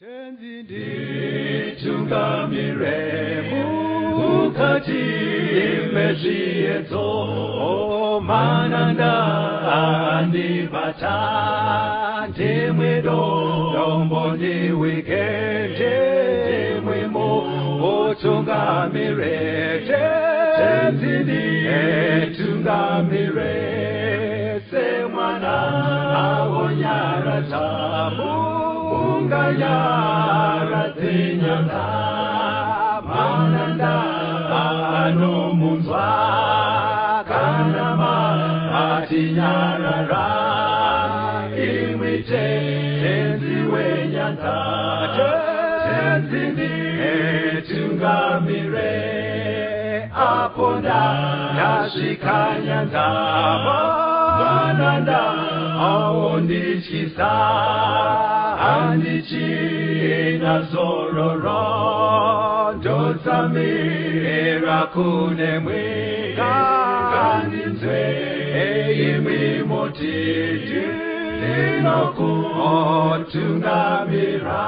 Tenzi nditungamire mukati mezviedzo, mananda andibata, ndimwe dombo ndiwike, ndimwe mutungamire. Tenzi nditungamire semwana awonyaradza munganyaradze nyanza, mananda anomunzwa kana matinyarara, imwi Tenzi wenyanza. Tenzi nditungamire apo ndasvika nyanza, mananda aondityisa, handichina zororo, ndotsamira kunemwe, ngandinzwe imwi moti ndinokutungamira.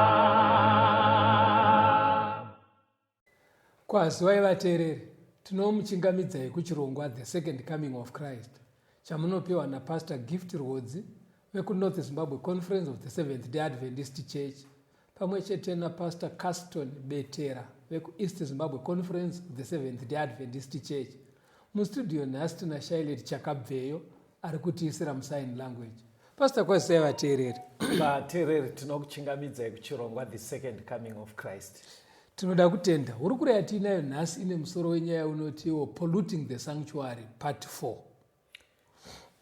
Kwaziwai vateereri, tinomuchingamidzai kuchirongwa The Second Coming of Christ chamunopiwa naPastor Gift Rwodzi vekuNorth Zimbabwe Conference of the Seventh Day Adventist Church pamwe chete naPastor Caston Betera vekuEast Zimbabwe Conference of the Seventh Day Adventist Church. Mustudio nhasi tina Shailet Chakabveyo ari kutiisira musign language. Pastor, kwazisai vateereri. Vateereri, tinokuchingamidzai kuchirongwa The Second Coming of Christ. Tinoda kutenda hurukuro yatiinayo nhasi ine musoro wenyaya unotiwo Polluting the Sanctuary Part 4.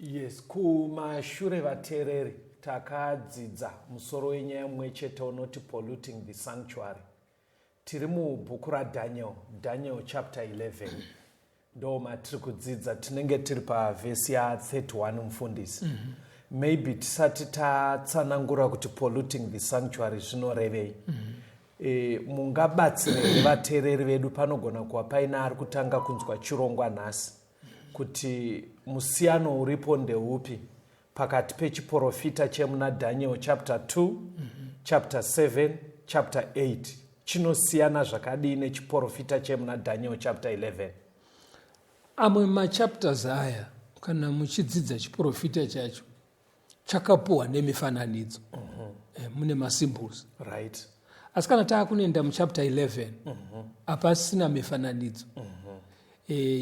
Yes, kumashure vateereri takadzidza musoro wenyaya mumwe chete unoti Polluting the Sanctuary. Tiri mubhuku raDaniel, Daniel chapter 11 ndo matiri kudzidza, tinenge tiri pavhesi ya31 mufundisi. Maybe tisati tatsanangura kuti polluting the sanctuary zvinorevei, mungabatsire here vateereri vedu, panogona kuva paine ari kutanga kunzwa chirongwa nhasi, kuti musiyano uripo ndeupi pakati pechiprofita chemuna Daniel chapter 2, chapter 7, chapter 8? Chinosiyana zvakadii nechiprofita chemuna Daniel chapter 11? Amwe machapters aya, kana muchidzidza chiprofita chacho, chakapuwa nemifananidzo, mune masymbols. Asi kana taakunoenda muchapter 11, hapasina mifananidzo.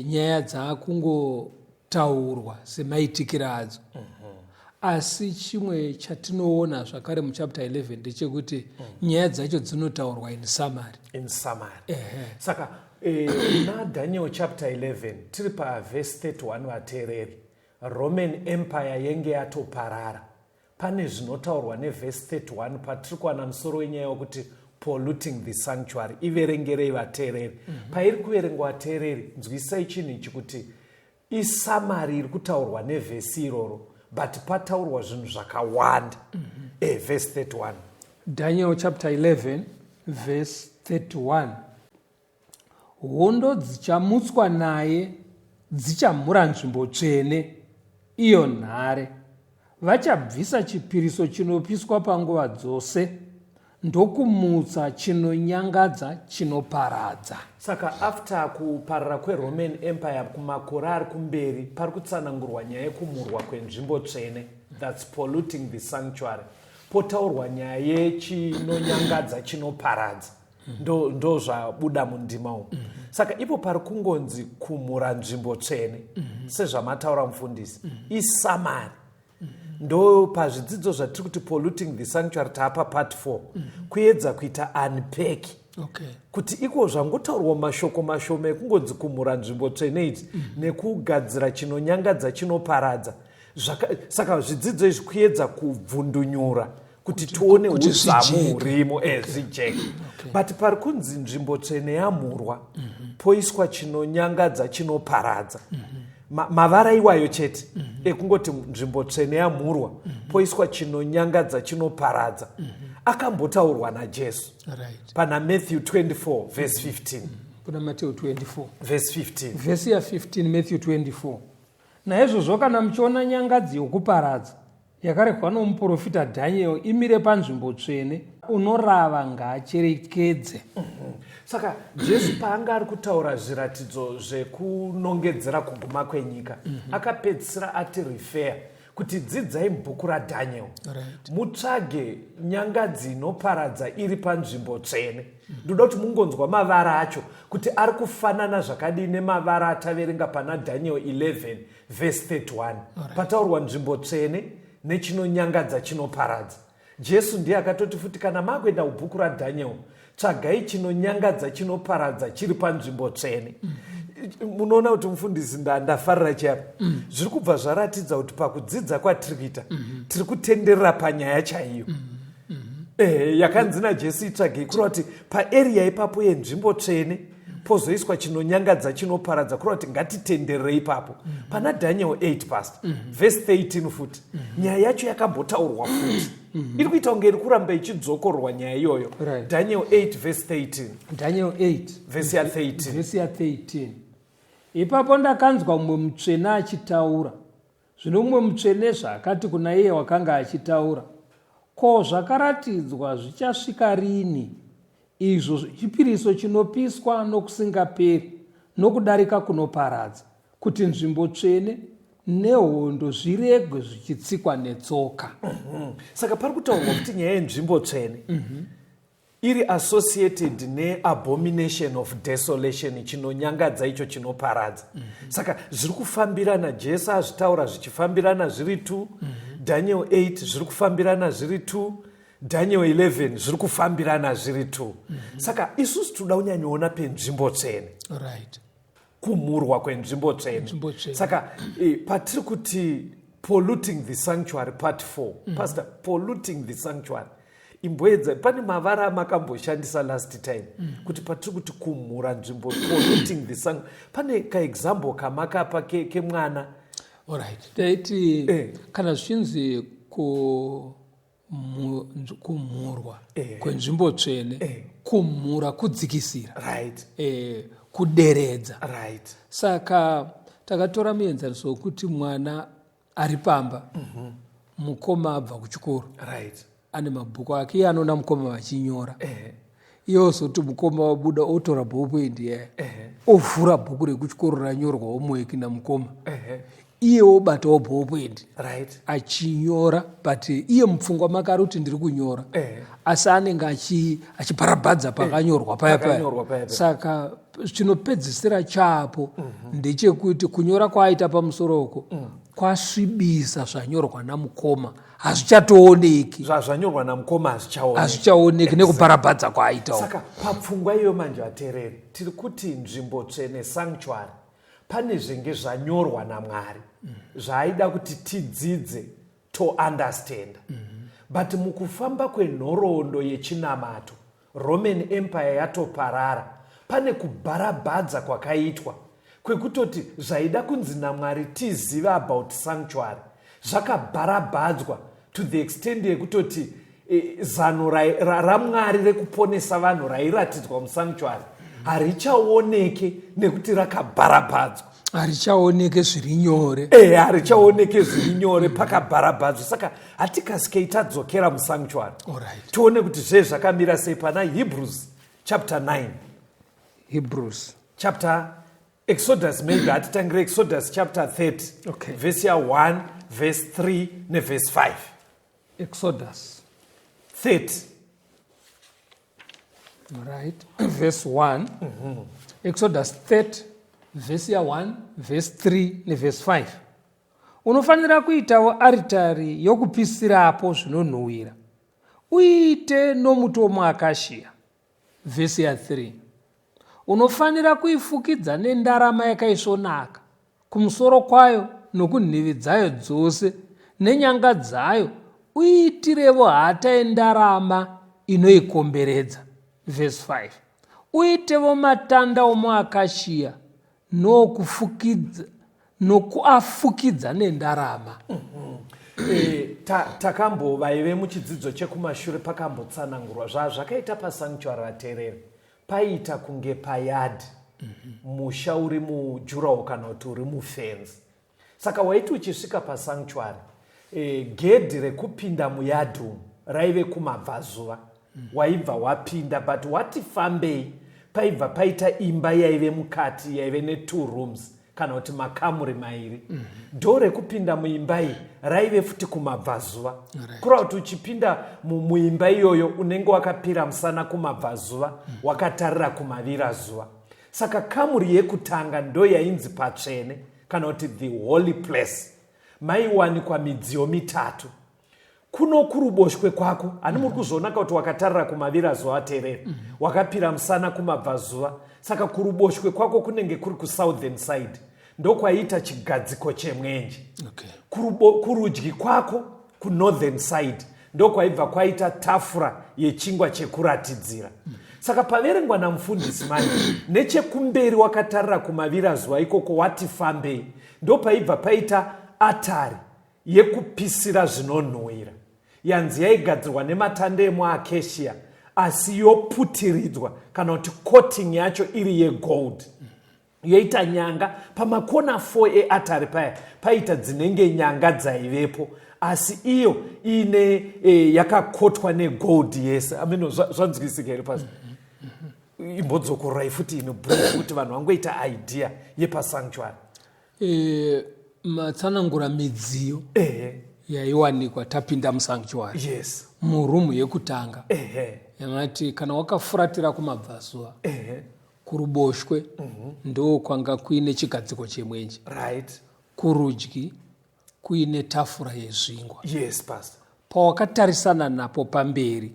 Nyaya dzaakungotaurwa semaitikiro adzo. Asi chimwe chatinoona zvakare muchapter 11 ndechekuti nyaya dzacho dzinotaurwa in summary. In summary. Saka muna Daniel chapter 11 tiri pavhesi 31 vateereri, Roman Empire yenge yatoparara. Pane zvinotaurwa nevhesi 31 patiri kuwana musoro wenyaya wekuti polluting the sanctuary. Iverengerei vateereri. Pairi kuverengwa vateereri, nzwisai chinhu ichi kuti isummary iri kutaurwa nevhesi iroro, but pataurwa zvinhu zvakawanda. Vhesi 31. Daniel chapter 11 verse 31: Hondo dzichamutswa naye dzichamhura nzvimbo tsvene, iyo nhare. Vachabvisa chipiriso chinopiswa panguva dzose, ndokumutsa chinonyangadza chinoparadza. Saka after kuparara kweRoman Empire, kumakore ari kumberi pari kutsanangurwa nyaya yekumurwa kwenzvimbo tsvene, that's polluting the sanctuary. Potaurwa nyaya yechinonyangadza chinoparadza, ndo zvabuda mundima umu. Saka ipo pari kungonzi kumhura nzvimbo tsvene, sezvamataura mufundisi, isummary. Ndo pazvidzidzo zvatiri kuti polluting the sanctuary, taapa part 4, kuedza kuita unpack kuti iko zvangotaurwa mashoko mashoma ekungonzi kumhura nzvimbo tsvene idzi nekugadzira chinonyangadza chinoparadza. Saka zvidzidzo izvi kuedza kubvundunyura kuti tione kuti udzamu zvijeke. hurimo, zvijeke. But pari kunzi nzvimbo tsvene yamhurwa, poiswa chinonyangadza chinoparadza. Mavara iwayo chete ekungoti nzvimbo tsvene yamhurwa, poiswa chinonyangadza chinoparadza, akambotaurwa naJesu pana Matthew 24 verse 15. Kuna Matthew 24 verse 15. Vhesi ya15, Matthew 24: Naizvozvo kana muchiona nyangadzi yokuparadza yakarehwa nomuprofita Dhaniel imire panzvimbo tsvene. Unorava ngaacherekedze. Saka Jesu paanga ari kutaura zviratidzo zvekunongedzera kuguma kwenyika, akapedzisira ati refer kuti dzidzai mubhuku raDaniel, mutsvage nyangadzi inoparadza iri panzvimbo tsvene. Ndoda kuti mungonzwa mavara acho kuti ari kufanana zvakadii nemavara ataverenga pana Daniel 11 vhesi 31, pataurwa nzvimbo tsvene nechinonyangadza chinoparadza. Jesu ndiye akatoti futi kana makuenda kubhuku raDaniel, tsvagai chinonyangadza chinoparadza chiri panzvimbo tsvene. Munoona kuti mufundisi, ndafarira chiyapa. Zviri kubva zvaratidza kuti pakudzidza kwatiri kuita, tiri kutenderera panyaya chaiyo yakanzi naJesu itsvagei, kureva kuti paarea ipapo yenzvimbo tsvene pozoiswa chinonyangadza chinoparadza, kureva kuti ngatitenderere ipapo. Pana Daniel 8 past vhesi 13 futi, nyaya yacho yakambotaurwa futi, iri kuita kunge iri kuramba ichidzokorwa nyaya iyoyo. Daniel 8 vhesi 13. Daniel 8. Vhesi ya13. Vhesi ya13. Ipapo ndakanzwa mumwe mutsvene achitaura. Zvino mumwe mutsvene zvaakati kuna iye wakanga achitaura, "Ko zvakaratidzwa zvichasvika rini, izvo chipiriso chinopiswa nokusingaperi nokudarika kunoparadza, kuti nzvimbo tsvene nehondo zviregwe zvichitsikwa netsoka?" Saka pari kutaurwa kuti nyaya yenzvimbo tsvene iri associated neabomination of desolation, chinonyangadza icho chinoparadza. Saka zviri kufambirana. Jesu azvitaura zvichifambirana zviri 2. Daniel 8 zviri kufambirana zviri 2, Daniel 11 zviri kufambirana zviri 2. Saka isusu tinoda kunyanyoona penzvimbo tsvene, kumhurwa kwenzvimbo tsvene. Nzvimbo tsvene. Saka patiri kuti polluting the sanctuary part 4, pastor, polluting the sanctuary, imboedza pane mavara amakamboshandisa last time, kuti patiri kuti kumhura nzvimbo, polluting the sanctuary, pane kaexample kamakapa kemwana. Alright, taiti kana zvichinzi kumhurwa kwenzvimbo tsvene, kumhura kudzikisira, kuderedza. Saka takatora muenzaniso wekuti mwana ari pamba, mukoma abva kuchikoro, ane mabhuku ake, iye anoona mukoma vachinyora. Iye ozoti mukoma wabuda, otora ballpoint yaya, ovhura bhuku rekuchikoro ranyorwa homework namukoma. Iye obatawo ballpoint achinyora, but iye mupfungwa make ari kuti ndiri kunyora, asi anenge achiparabhadza pakanyorwa paya paya. Pakanyorwa paya paya. Saka chinopedzisira chapo ndechekuti kunyora kwaaita pamusoro uko kwasvibisa zvanyorwa namukoma, hazvichatooneki. Zvanyorwa namukoma hazvichaoneki. Hazvichaoneki nekuparabhadza kwaaitawo. Saka papfungwa iyo manje, vateereri, tiri kuti nzvimbo tsvene, sanctuary, pane zvenge zvanyorwa naMwari zvaaida kuti tidzidze, to understand, but mukufamba kwenhoroondo yechinamato, Roman Empire yatoparara, pane kubharabhadza kwakaitwa kwekutoti zvaida kunzi naMwari tizive about sanctuary zvakabharabhadzwa to the extent yekutoti zano raMwari rekuponesa vanhu rairatidzwa musanctuary harichaoneke nekuti rakabharabhadzwa. Harichaoneke zviri nyore. Harichaoneke zviri nyore, pakabharabhadzwa. Saka hatikasikei tadzokera musanctuary, tione kuti zvee zvakamira sei pana Hebrews chapter 9. Hebrews. Chapter, Exodus maybe, hatitangire Exodus chapter 30, vhesi ya1, vhesi 3 nevhesi 5. Exodus 30. Right, verse 1. Exodus 30 vhesi ya1, vhesi 3 nevhesi 5. Unofanira kuitawo aritari yokupisirapo zvinonhuhwira, uiite nomuti womuakashia. Vhesi ya3. Unofanira kuifukidza nendarama yakaisvonaka kumusoro kwayo nokunhivi dzayo dzose nenyanga dzayo, uiitirevo hata yendarama inoikomberedza. Vhesi 5. Uitevo matanda omuakashia nokufukidza nokuafukidza nendarama. Takambovaive muchidzidzo chekumashure, pakambotsanangurwa zvazvakaita pasanctuary. Vateereri, paiita kunge payard, musha uri mudurawall kana kuti uri mufenzi. Saka waiti uchisvika pasanctuary, gedhi rekupinda muyard umu raive kumabvazuva. Waibva wapinda, but wati fambei, paibva paita imba yaive mukati yaive netwo rooms kana kuti makamuri mairi. Dhoo rekupinda muimba iyi raive futi kumabvazuva. Kureva kuti uchipinda muimba iyoyo unenge wakapira musana kumabvazuva, wakatarira kumavirazuva. Saka kamuri yekutanga ndo yainzi patsvene kana kuti the holy place. Maiwanikwa midziyo mitatu. Kuno kuruboshwe kwako, hani muri kuzviona kuti wakatarira kumavirazuva, ateereri, wakapira musana kumabvazuva, saka kuruboshwe kwako kunenge kuri kusouthern side, ndokwaiita chigadziko chemwenje. Kurudyi kwako, kunorthern side, ndokwaibva kwaita tafura yechingwa chekuratidzira. Saka paverengwa namufundisi manje, nechekumberi wakatarira kumavirazuva ikoko, wati fambei, ndopaibva paita atari yekupisira zvinonhuhwira, yanzi yaigadzirwa nematanda emuacacia asi yoputiridzwa kana kuti coating yacho iri yegold, yoita nyanga pamakona 4 eatari. Paya paita dzinenge nyanga dzaivepo, asi iyo iine yakakotwa negold yese. Ameno zvanzwisika here pasi? Imbodzokorai futi ino brief kuti vanhu vangoita idea yepasanctuary. Matsanangura midziyo yaiwanikwa tapinda musanctuary. Murumu yekutanga yamati kana wakafuratira kumabvazuva, kuruboshwe ndo kwanga kuine chigadziko chemwenje, kurudyi kuine tafura yezvingwa. Yes, pastor. Pawakatarisana napo pamberi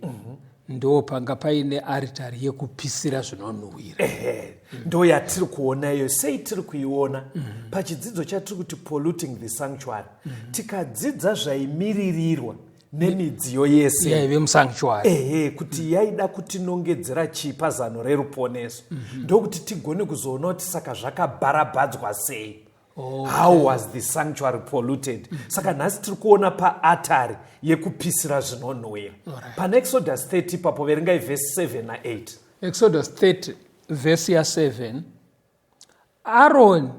ndo panga paine aritari yekupisira zvinonhuhwira. Ehe, ndo yatiri kuona iyo. Sei tiri kuiona pachidzidzo chatiri kuti polluting the sanctuary? Tikadzidza zvaimiririrwa nemidziyo yese yaive musanctuary. Ehe, kuti yaida kutinongedzera chii pazano reruponeso, ndokuti tigone kuzoona kuti saka zvakabharabhadzwa sei. How was the sanctuary polluted? Saka nhasi tiri kuona paatari yekupisira zvinonhuhwira. Pana Exodus 30 ipapo, verengai vhesi 7 na8. Exodus 30 vhesi ya7: Aroni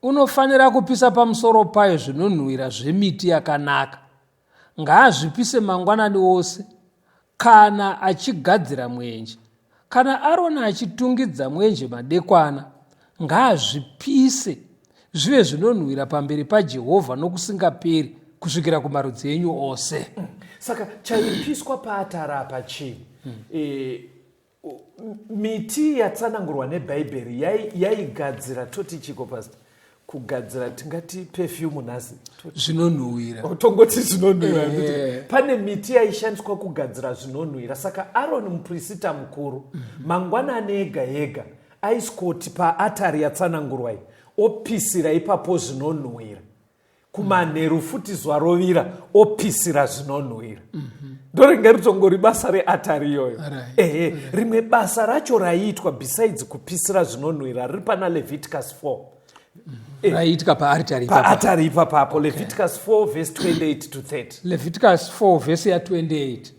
unofanira kupisa pamusoro payo zvinonhuhwira zvemiti yakanaka. Ngaazvipise mangwanani ose kana achigadzira mwenje. Kana Aroni achitungidza mwenje madekwana, ngaazvipise zvive zvinonhuhwira pamberi paJehovha nokusingaperi kusvikira kumarudzi enyu ose. Saka chaipiswa paatari apa chii? Miti yatsanangurwa nebhaibheri yaigadzira toti chiko, pastor? Kugadzira tingati perfume nhasi? Zvinonhuhwira. Tongoti zvinonhuhwira. Pane miti yaishandiswa kugadzira zvinonhuhwira. Saka Aroni mupurisita mukuru mangwanani ega ega aisikoti paatari yatsanangurwa iyi, opisira ipapo zvinonhuhwira. Kumanheru futi zuva rovira, opisira zvinonhuhwira. Ndoringe ritongori basa reatari iyoyo. Ehe, rimwe basa racho raiitwa besides kupisira zvinonhuhwira riri pana Leviticus 4. Raiitika paaritari ipapa? Paatari ipapapo. Leviticus 4 verse 28 to 30. Leviticus 4 vhesi ya28: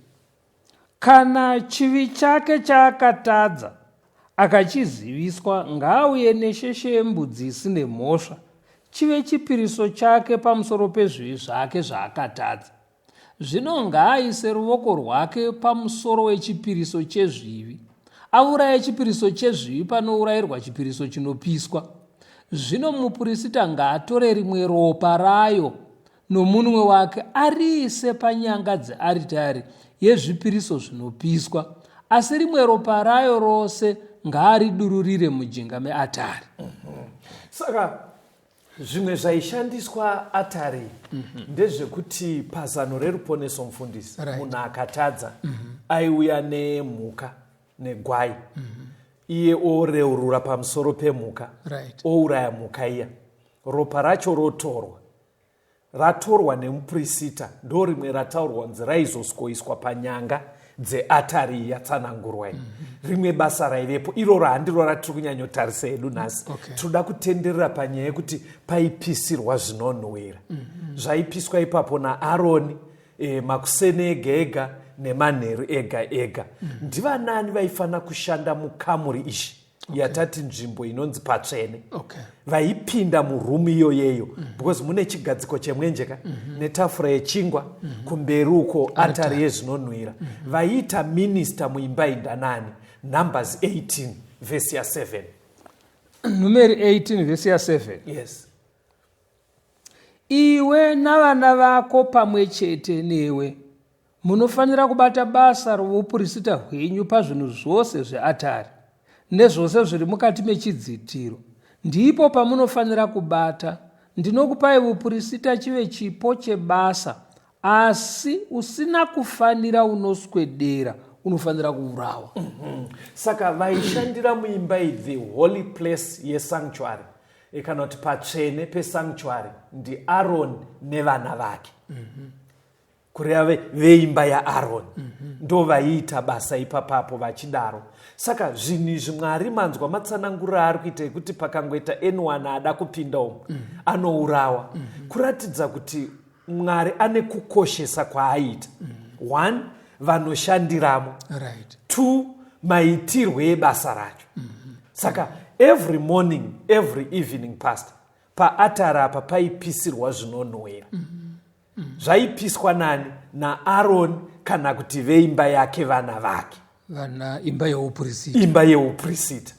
Kana chivi chake chaakatadza akachiziviswa, ngaauye nesheshe yembudzi isine mhosva, chive chipiriso chake pamusoro pezvivi zvake zvaakatadza. Zvino ngaaise ruoko rwake pamusoro wechipiriso chezvivi, auraye chipiriso chezvivi panourayirwa chipiriso chinopiswa. Zvino mupurisita ngaatore rimwe ropa rayo nomunwe wake, ariise panyanga dzearitari yezvipiriso zvinopiswa, asi rimwe ropa rayo rose ngaaridururire mujinga meatari. Saka zvimwe zvaishandiswa atari ndezvekuti pazano reruponeso, mufundisi, munhu akatadza aiuya nemhuka, negwai, iye oreurura pamusoro pemhuka, ouraya mhuka iya, ropa racho rotorwa. Ratorwa nemupurisita, ndo rimwe rataurwa kunzi raizosikoiswa panyanga dzeatari yatsanangurwa iyi. Rimwe basa raivepo iroro handiro ratiri kunyanyotarisa hedu nhasi. Tinoda kutenderera panyaya yekuti paipisirwa zvinonhuhwira. Zvaipiswa ipapo naAroni makuseni ega ega nemanheru ega ega. Ndivanani vaifanira kushanda mukamuri ishi? Yatati nzvimbo inonzi patsvene. Vaipinda murumu iyoyeyo because mune chigadziko chemwenjeka netafura yechingwa, kumberi uko atari yezvinonhuhwira. Vaiita minista muimba indanani? Numbers 18 vhesi ya7. Numeri 18 vhesi ya7. Yes. Iwe navana vako pamwe chete newe munofanira kubata basa roupurisita hwenyu pazvinhu zvose zveatari nezvose zviri mukati mechidzitiro. Ndipo pamunofanira kubata. Ndinokupai upurisita chive chipo chebasa, asi usina kufanira unoswedera unofanira kuurawa. Saka vaishandira muimba iyi, the holy place yesanctuary, kana kuti patsvene pesanctuary, ndiAroni nevana vake, kureva veimba yaAroni, ndo vaiita basa ipapapo vachidaro. Saka zvinhu izvi Mwari, manzwa matsananguriro aari kuita ekuti pakangoita anyone ada kupinda umu, anourawa, kuratidza kuti Mwari ane kukoshesa kwaaita. One, vanoshandiramo. Two, maitirwo ebasa racho. Saka every morning, every evening, pastor, paatari apa paipisirwa zvinonhuhwira. Zvaipiswa nani? NaAroni kana kuti veimba yake, vana vake. Vana imba yeupurisita. Imba yeuprisita.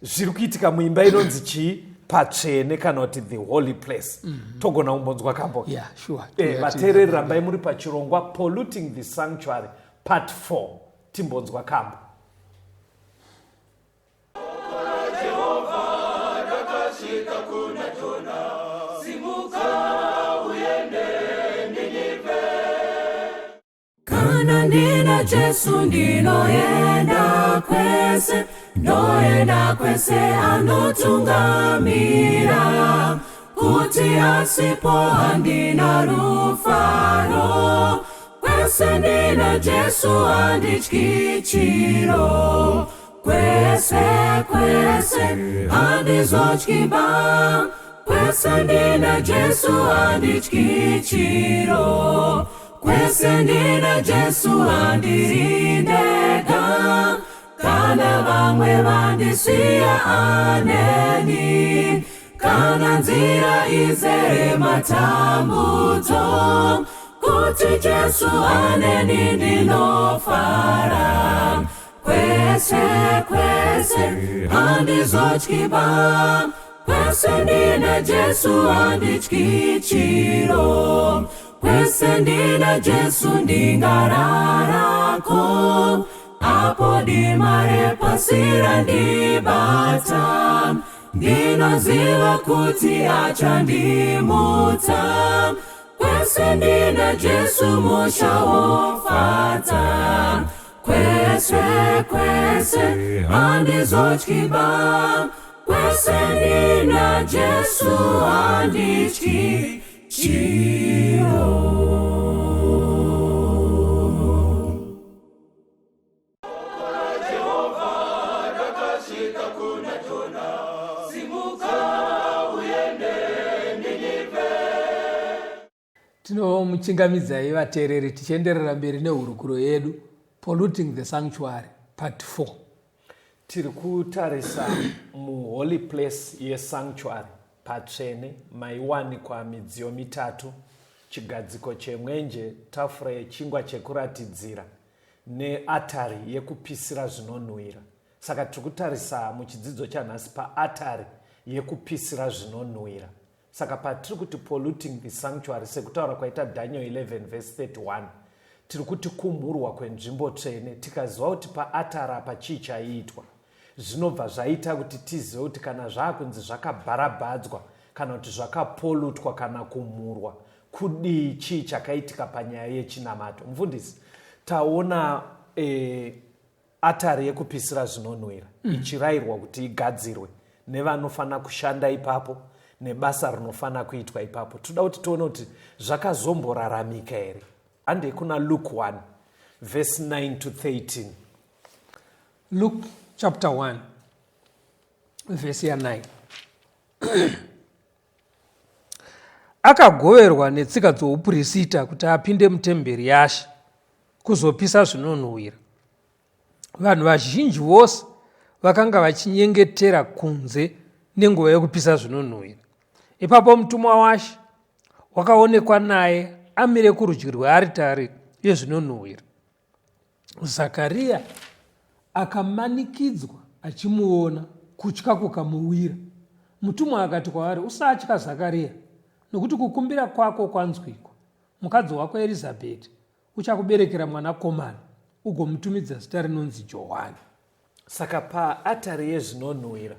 Zviri kuitika muimba inonzi chii? Patsvene kana kuti the holy place. Togona kumbonzwa kambo. Yeah, sure. Vateereri, rambai muri pachirongwa Polluting the Sanctuary part 4. Timbonzwa kambo. Kana ndina Jesu ndinoenda kwese, ndoenda kwese, anotungamira. Kuti asipo handina rufaro. Kwese ndina Jesu handityi chiro. Kwese kwese handizotyi ba. Kwese ndina Jesu handityi chiro. Kwese ndina Jesu handiri ndega. Kana vamwe vandisiya, aneni. Kana nzira izere matambudzo, kuti Jesu aneni ndinofara. Kwese kwese handizotyi ba. Kwese ndina Jesu handityi chiro. Kwese ndina Jesu ndingararako. Apo dima repasi randibata, ndinoziva kuti achandimutsa. Kwese ndina Jesu musha wofadza. Kwese kwese handizotyi ba. Kwese ndina Jesu handityi chiro. Tinomuchingamidzai vateereri, tichienderera mberi nehurukuro yedu, Polluting the Sanctuary part 4. Tiri kutarisa muholy place yesanctuary, patsvene, maiwanikwa midziyo mitatu: chigadziko chemwenje, tafura yechingwa chekuratidzira neatari yekupisira zvinonhuhwira. Saka tiri kutarisa muchidzidzo chanhasi paatari yekupisira zvinonhuhwira. Saka patiri kuti polluting the sanctuary, sekutaura kwaita Daniel 11 vhesi 31, tiri kuti kumhurwa kwenzvimbo tsvene. Tikaziva kuti paatari apa chii chaiitwa, zvinobva zvaita kuti tizive kuti kana zvaakunzi zvakabharabhadzwa kana kuti zvakapolutwa kana kumhurwa kudii, chii chakaitika panyaya yechinamato. Mufundisi, taona atari yekupisira zvinonhuhwira ichirayirwa kuti igadzirwe nevanofanira kushanda ipapo nebasa rinofanira kuitwa ipapo. Toda kuti tione kuti zvakazomboraramika here. Handei kuna Luke 1 verse 9 to 13. Luke chapter 1 vhesi ya9. Akagoverwa netsika dzoupurisita kuti apinde mutemberi yaShe kuzopisa zvinonhuhwira. Vanhu vazhinji vose Vakanga vachinyengetera kunze nenguva yokupisa zvinonhuhwira. Ipapo mutumwa waShe wakaonekwa naye amire kurudyi rwearitari yezvinonhuhwira. Zakariya akamanikidzwa achimuona, kutya kukamuwira. Mutumwa akati kwaari, Usatya, Zakariya, nokuti kukumbira kwako kwanzwikwa. Mukadzi wako Erizabheti uchakuberekera mwanakomana, ugomutumidza zita rinonzi Johani. Saka paatari yezvinonhuhwira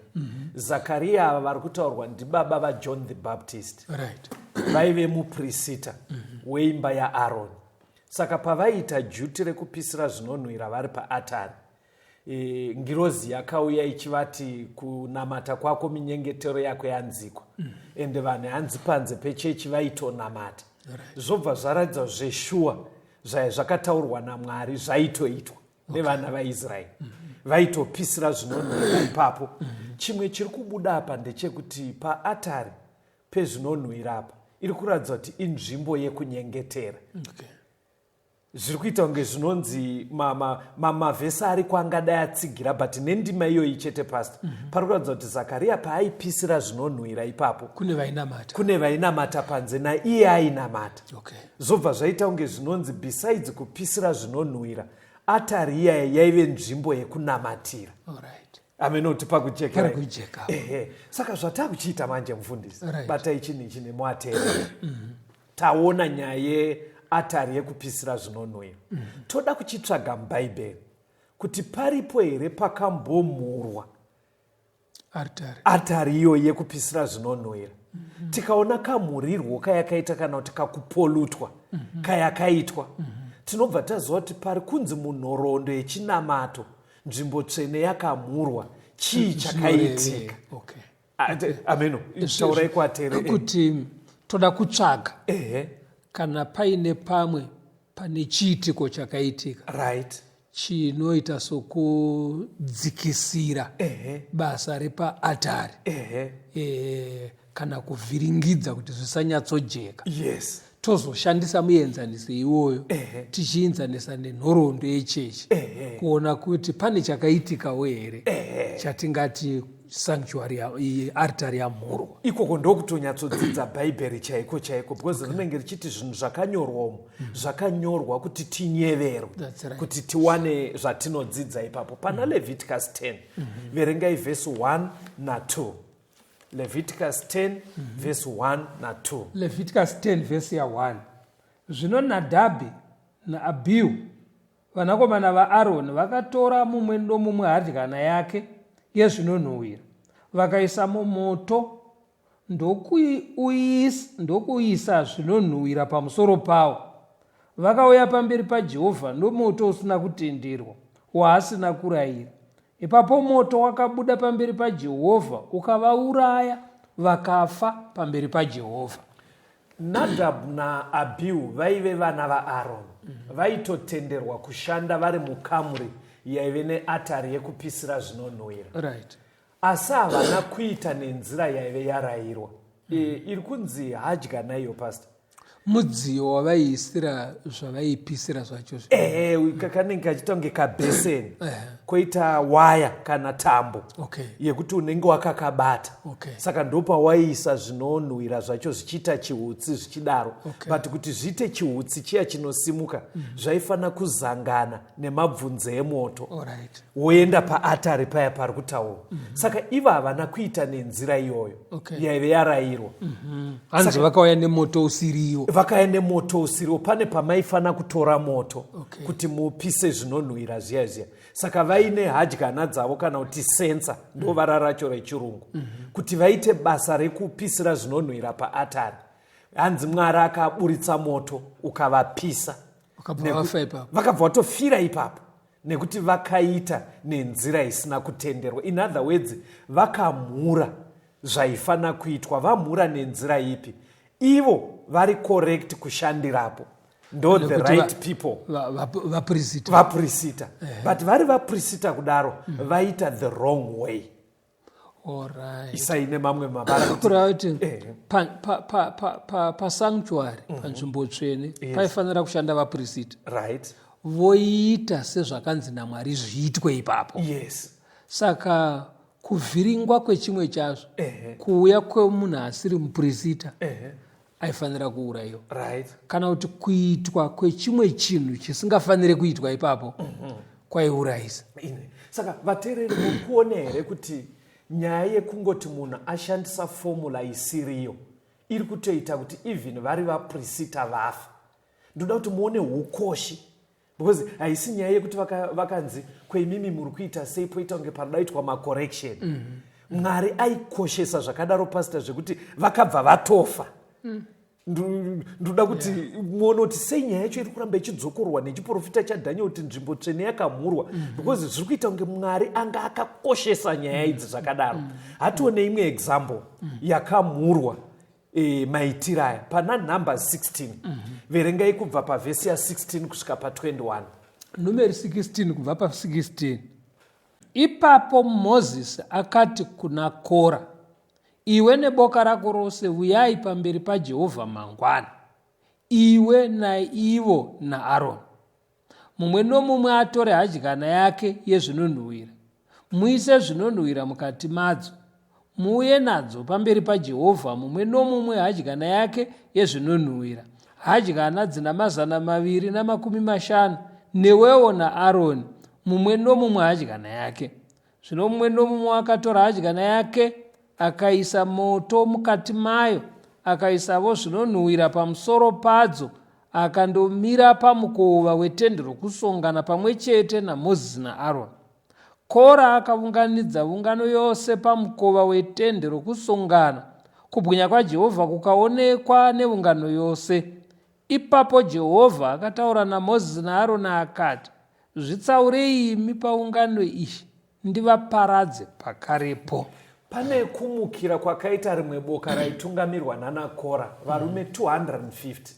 Zakariya ava vari kutaurwa ndibaba vaJohn the Baptist. Vaive muprisita weimba yaAroni. Saka pavaiita juti rekupisira zvinonhuhwira vari paatari, ngirozi yakauya ichivati kunamata kwako, minyengetero yako yanzikwa. Ende vanhu hanzi panze pechechi vaitonamata. Zvobva zvaratidza zveshuwa zvaya zvakataurwa naMwari zvaitoitwa nevana vaIsraeri. Vaitopisira zvinonhuhwira ipapo. Chimwe chiri kubuda apa ndechekuti paatari pezvinonhuhwira apa iri kuratidza kuti inzvimbo yekunyengetera. Zviri kuita kunge zvinonzi mavhesi ariko angadai atsigira, but nendima iyoyi chete, pastor, pari kuratidza kuti Zakariya paaipisira zvinonhuhwira ipapo kune vainamata, kune vainamata panze, naiye ainamata. Zvobva zvaita kunge zvinonzi besides kupisira zvinonhuhwira, atari iyaya yaive nzvimbo yekunamatira. Amenoti pakujekera. Ehe, saka zvatakuchiita manje, mufundisi, batai chinhu ichi nemuateri. Taona nyaya yeatari yekupisira zvinonhuhwira. Toda kuchitsvaga muBhaibheri kuti paripo here pakambomhurwa atari iyoyi yekupisira zvinonhuhwira. Tikaona kamhurirwo kayakaita kana kuti kakupolutwa kayakaitwa, tinobva taziva kuti pari kunzi munhoroondo yechinamato nzvimbo tsvene yakamhurwa, chii chakaitika. Ameno, taurai kwatere. Kuti toda kutsvaga kana paine pamwe pane chiitiko chakaitika chinoita sokudzikisira basa repaatari kana kuvhiringidza kuti zvisanyatsojeka. Tozoshandisa muenzaniso iwoyo tichienzanisa nenhoroondo yechechi kuona kuti pane chakaitikawo here chatingati sanctuary, artari yamhurwa. Ikoko ndokutonyatsodzidza Bhaibheri chaiko chaiko, because rinenge richiti zvinhu zvakanyorwa umu zvakanyorwa kuti tinyeverwe, kuti tiwane zvatinodzidza ipapo. Pana Leviticus 10, verengai vhesi 1 na2. Leviticus 10 vhesi 1 na2. Leviticus 10 vhesi ya1. Zvino Nadhabhi naAbhihu, vanakomana vaAroni, vakatora mumwe nomumwe hadyana yake yezvinonhuhwira, vakaisa mumoto, ndokuisa zvinonhuhwira pamusoro pawo. Vakauya pamberi paJehovha nomoto usina kutenderwa, waasina kurayira. Ipapo moto wakabuda pamberi paJehovha ukavauraya, vakafa pamberi paJehovha. Nadab naAbihu vaive vana vaAroni. Vaitotenderwa kushanda vari mukamuri yaive neatari yekupisira zvinonhuhwira. Asi havana kuita nenzira yaive yarayirwa. Iri kunzi hadyana iyo, pastor. Mudziyo wavaiisira zvavaipisira zvacho. Ehe, kanenge kachiita kunge kabheseni, koita waya kana tambo yekuti unenge wakakabata. Saka ndopawaiisa zvinonhuhwira zvacho zvichiita chihutsi zvichidaro. But kuti zviite chihutsi chiya chinosimuka, zvaifanira kuzangana nemabvunze emoto, woenda paatari paya pari kutaurwa. Saka ivo havana kuita nenzira iyoyo yaive yarayirwa. Hanzi vakauya nemoto usiriwo. Vakauya nemoto usiriwo. Pane pamaifanira kutora moto kuti mupise zvinonhuhwira zviya zviya. Saka vaine hadyana dzavo kana kuti sensa, ndo vara racho rechirungu, kuti vaite basa rekupisira zvinonhuhwira paatari. Hanzi Mwari akaburitsa moto ukavapisa. Vakabva vatofira ipapo nekuti vakaita nenzira isina kutenderwa. In other words, vakamhura zvaifanira kuitwa. Vamhura nenzira ipi? Ivo vari correct kushandirapo, ndo the right people. Vapurisita. Vapurisita, but vari vapurisita kudaro, vaita the wrong way. Isai nemamwe mavara. Kureva kuti pasanctuary, panzvimbo tsvene, paifanira kushanda vapurisita. Voita sezvakanzi naMwari zviitwe ipapo. Saka kuvhiringwa kwechimwe chazvo, kuuya kwemunhu asiri mupurisita aifanira kuurayiwa, kana kuti kuitwa kwechimwe chinhu chisingafaniri kuitwa ipapo kwaiurayisa. Saka vateereri, muri kuona here kuti nyaya yekungoti munhu ashandisa fomula isiriyo iri kutoita kuti even vari vapurisita vafa? Ndoda kuti muone ukoshi, because haisi nyaya yekuti vakanzi kweimimi muri kuita sei, poita kunge panodaitwa macorrection. Mwari aikoshesa zvakadaro, pastor, zvekuti vakabva vatofa. Ndoda kuti muone kuti sei nyaya yacho iri kuramba ichidzokorwa nechiprofita chaDhaniel kuti nzvimbo tsvene yakamhurwa, because zviri kuita kunge Mwari anga akakoshesa nyaya idzi zvakadaro. Hatione imwe example yakamhurwa maitiro aya pana Number 16. Verengai kubva pavhesi ya16 kusvika pa21. Numeri 16 kubva pa16. Ipapo Mozisi akati kuna Kora, "Iwe neboka rako rose uyai pamberi paJehovha mangwana, iwe naivo naAroni. Mumwe nomumwe atore hadyana yake yezvinonhuhwira, muise zvinonhuhwira mukati madzo, muuye nadzo pamberi paJehovha, mumwe nomumwe hadyana yake yezvinonhuhwira, hadyana dzina 250, newewo naAroni, mumwe nomumwe hadyana yake." Zvino mumwe nomumwe akatora hadyana yake, akaisa moto mukati mayo, akaisavo zvinonhuhwira pamusoro padzo, akandomira pamukova wetende rokusongana pamwe chete naMozisi naAroni. Kora akaunganidza ungano yose pamukova wetende rokusongana, kubwinya kwaJehovha kukaonekwa neungano yose. Ipapo Jehovha akataura naMozisi naAroni akati, "Zvitsaurei imi paungano iyi, ndivaparadze pakarepo." Pane kumukira kwakaita rimwe boka raitungamirwa nanaKora, varume 250.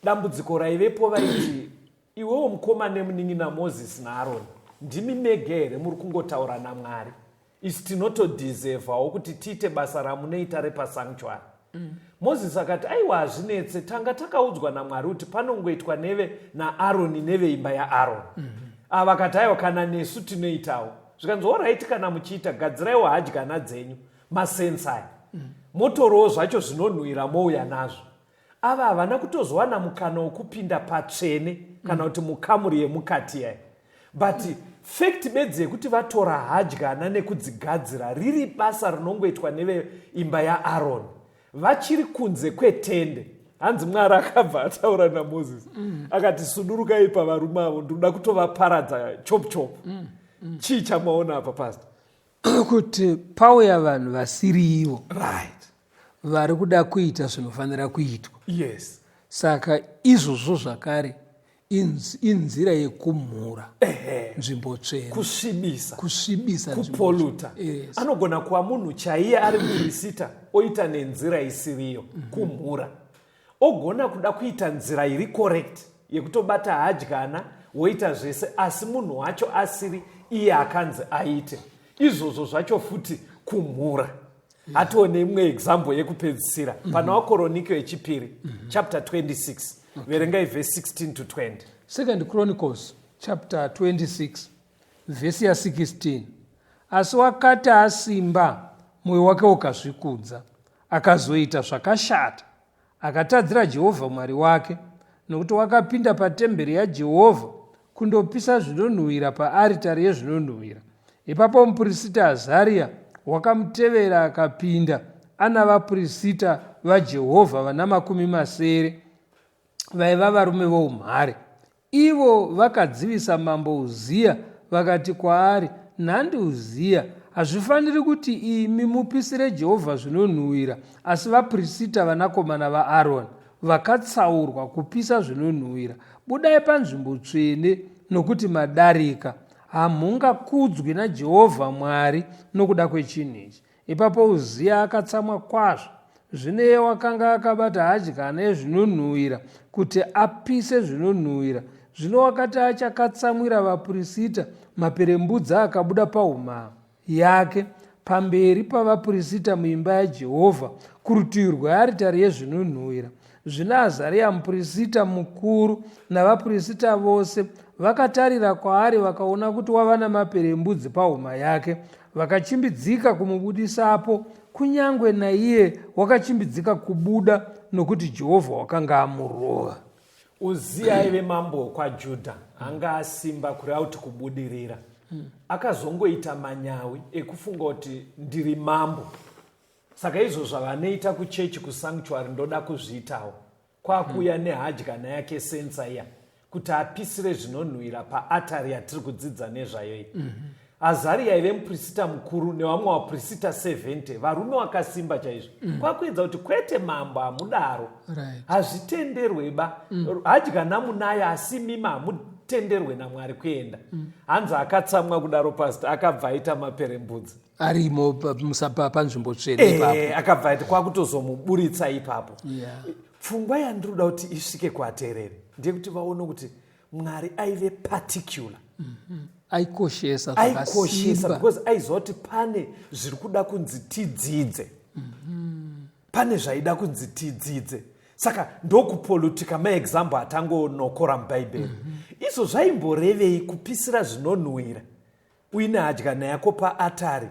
Dambudziko raivepo, vaiti, "Iwewo mukoma nemunin'ina Mozisi naAroni, ndimi mega here muri kungotaura naMwari? Isu tinotodhizevhawo kuti tiite basa ramunoita repasanctuary." Mozisi akati, "Aiwa, hazvinetse. Tanga takaudzwa naMwari kuti panongoitwa neve naAroni neveimba yaAroni." Ava vakati, "Aiwa, kana nesu tinoitawo." Zvikanzi, "Alright, kana muchiita, gadziraiwo hadyana dzenyu, masense aya, motorowo zvacho zvinonhuhwira, mouya nazvo." Ava havana kutozowana mukana wokupinda patsvene kana kuti mukamuri yemukati yai, but fact bedzi yekuti vatora hadyana nekudzigadzira riri basa rinongoitwa neveimba yaAroni vachiri kunze kwetende, hanzi Mwari akabva ataura naMozisi akati, "Sudurukai pavarume avo, ndinoda kutovaparadza chop chop." Chii chamaona apa, pastor? Kuti pauya vanhu vasiriivo vari kuda kuita zvinofanira kuitwa. Saka izvozvo zvakare inzira yekumhura nzvimbo tsvene. Kusvibisa. Kusvibisa. Kupoluta. Anogona kuva munhu chaiye ari murisita oita nenzira isiriyo. Kumhura. Ogona kuda kuita nzira iri correct yekutobata hadyana woita zvese, asi munhu wacho asiri iye akanzi aite izvozvo zvacho, futi kumhura. Hatione imwe example yekupedzisira pana Wakoroniko yechipiri chapter 26. Verengai verse 16 to 20. Second Chronicles chapter 26 vhesi ya16. Asi wakati asimba, mwoyo wake ukazvikudza, akazoita zvakashata, akatadzira Jehovha Mwari wake, nokuti wakapinda patemberi yaJehovha kundopisa zvinonhuhwira paaritari yezvinonhuhwira. Ipapo mupurisita Azaria wakamutevera, akapinda ana vapurisita vaJehovha vana 60, vaiva varume voumhare. Ivo vakadzivisa mambo Uziya vakati kwaari, "Nhandi Uziya, hazvifaniri kuti imi mupisire Jehovha zvinonhuhwira, asi vapurisita vanakomana vaAroni vakatsaurwa kupisa zvinonhuhwira. Budai panzvimbo tsvene, nokuti madarika. Hamungakudzwi naJehovha Mwari nokuda kwechinhu ichi." Ipapo Uziya akatsamwa kwazvo. Zvino iye wakanga akabata hadyana yezvinonhuhwira kuti apise zvinonhuhwira. Zvino wakati achakatsamwira vapurisita, maperembudzi akabuda pahuma yake pamberi pavapurisita muimba yaJehovha kurutivi rwearitari yezvinonhuhwira. Zvino Azariya mupurisita mukuru navapurisita vose Vakatarira kwaari vakaona kuti wava namaperembudzi pahuma yake, vakachimbidzika kumubudisapo, kunyange naiye wakachimbidzika kubuda, nokuti Jehovha wakanga amurova. Uziya aive mambo wokwaJudha, anga asimba kureva kuti kubudirira. Akazongoita manyawi ekufunga kuti ndiri mambo, saka izvo zvavanoita kuchechi kusanctuary ndoda kuzviitawo. Kwakuuya nehadyana yake sensa iya kuti apisire zvinonhuhwira paatari yatiri kudzidza nezvayo iyi. Azaria aive muprisita mukuru nevamwe vaprisita 70, varume wakasimba chaizvo. Kwakuedza kuti kwete mambo, hamudaro. Hazvitenderwe ba. Hadyana munayo asi mima hamutenderwe naMwari kuenda. Hanzi akatsamwa kudaro pastor, akabva aita maperembudzi. Arimo panzvimbo tsvene ipapo. Akabva aiti kwakutozomuburitsa ipapo. Pfungwa yandinoda kuti isvike kuvateereri ndeyekuti vaone kuti Mwari aive particular. Aikoshesa Aikoshesa zvakasimba. Because aiziva kuti pane zviri kuda kunzi tidzidze. Pane zvaida kunzi tidzidze, saka ndokupolitika maexample atangonokora muBhaibheri. Izvo zvaimborevei kupisira zvinonhuhwira uine hadyana yako paatari,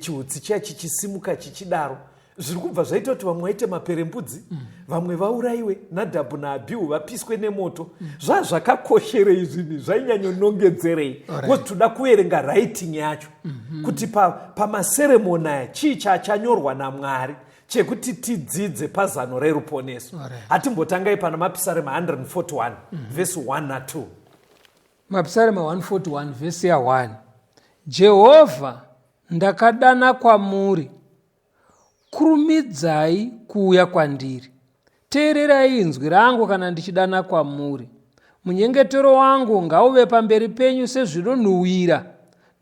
chiutsi chiya chichisimuka chichidaro? Zviri kubva zvaita kuti vamwe vaite maperembudzi, vamwe vaurayiwe, Nadhabhu naAbhihu vapiswe nemoto. Zvazvakakosherei zvinhu zvainyanyonongedzerei? Because toda kuverenga writing yacho kuti pamaseremoni aya chii chachanyorwa naMwari chekuti tidzidze pazano reruponeso. Hatimbotangai pana Mapisarema 141 vhesi 1 na2. Mapisarema 141 vhesi ya1. Jehovha, ndakadana kwamuri, kurumidzai kuuya kwandiri. Teererai inzwi rangu kana ndichidana kwamuri. Munyengetero wangu ngauve pamberi penyu sezvinonhuhwira,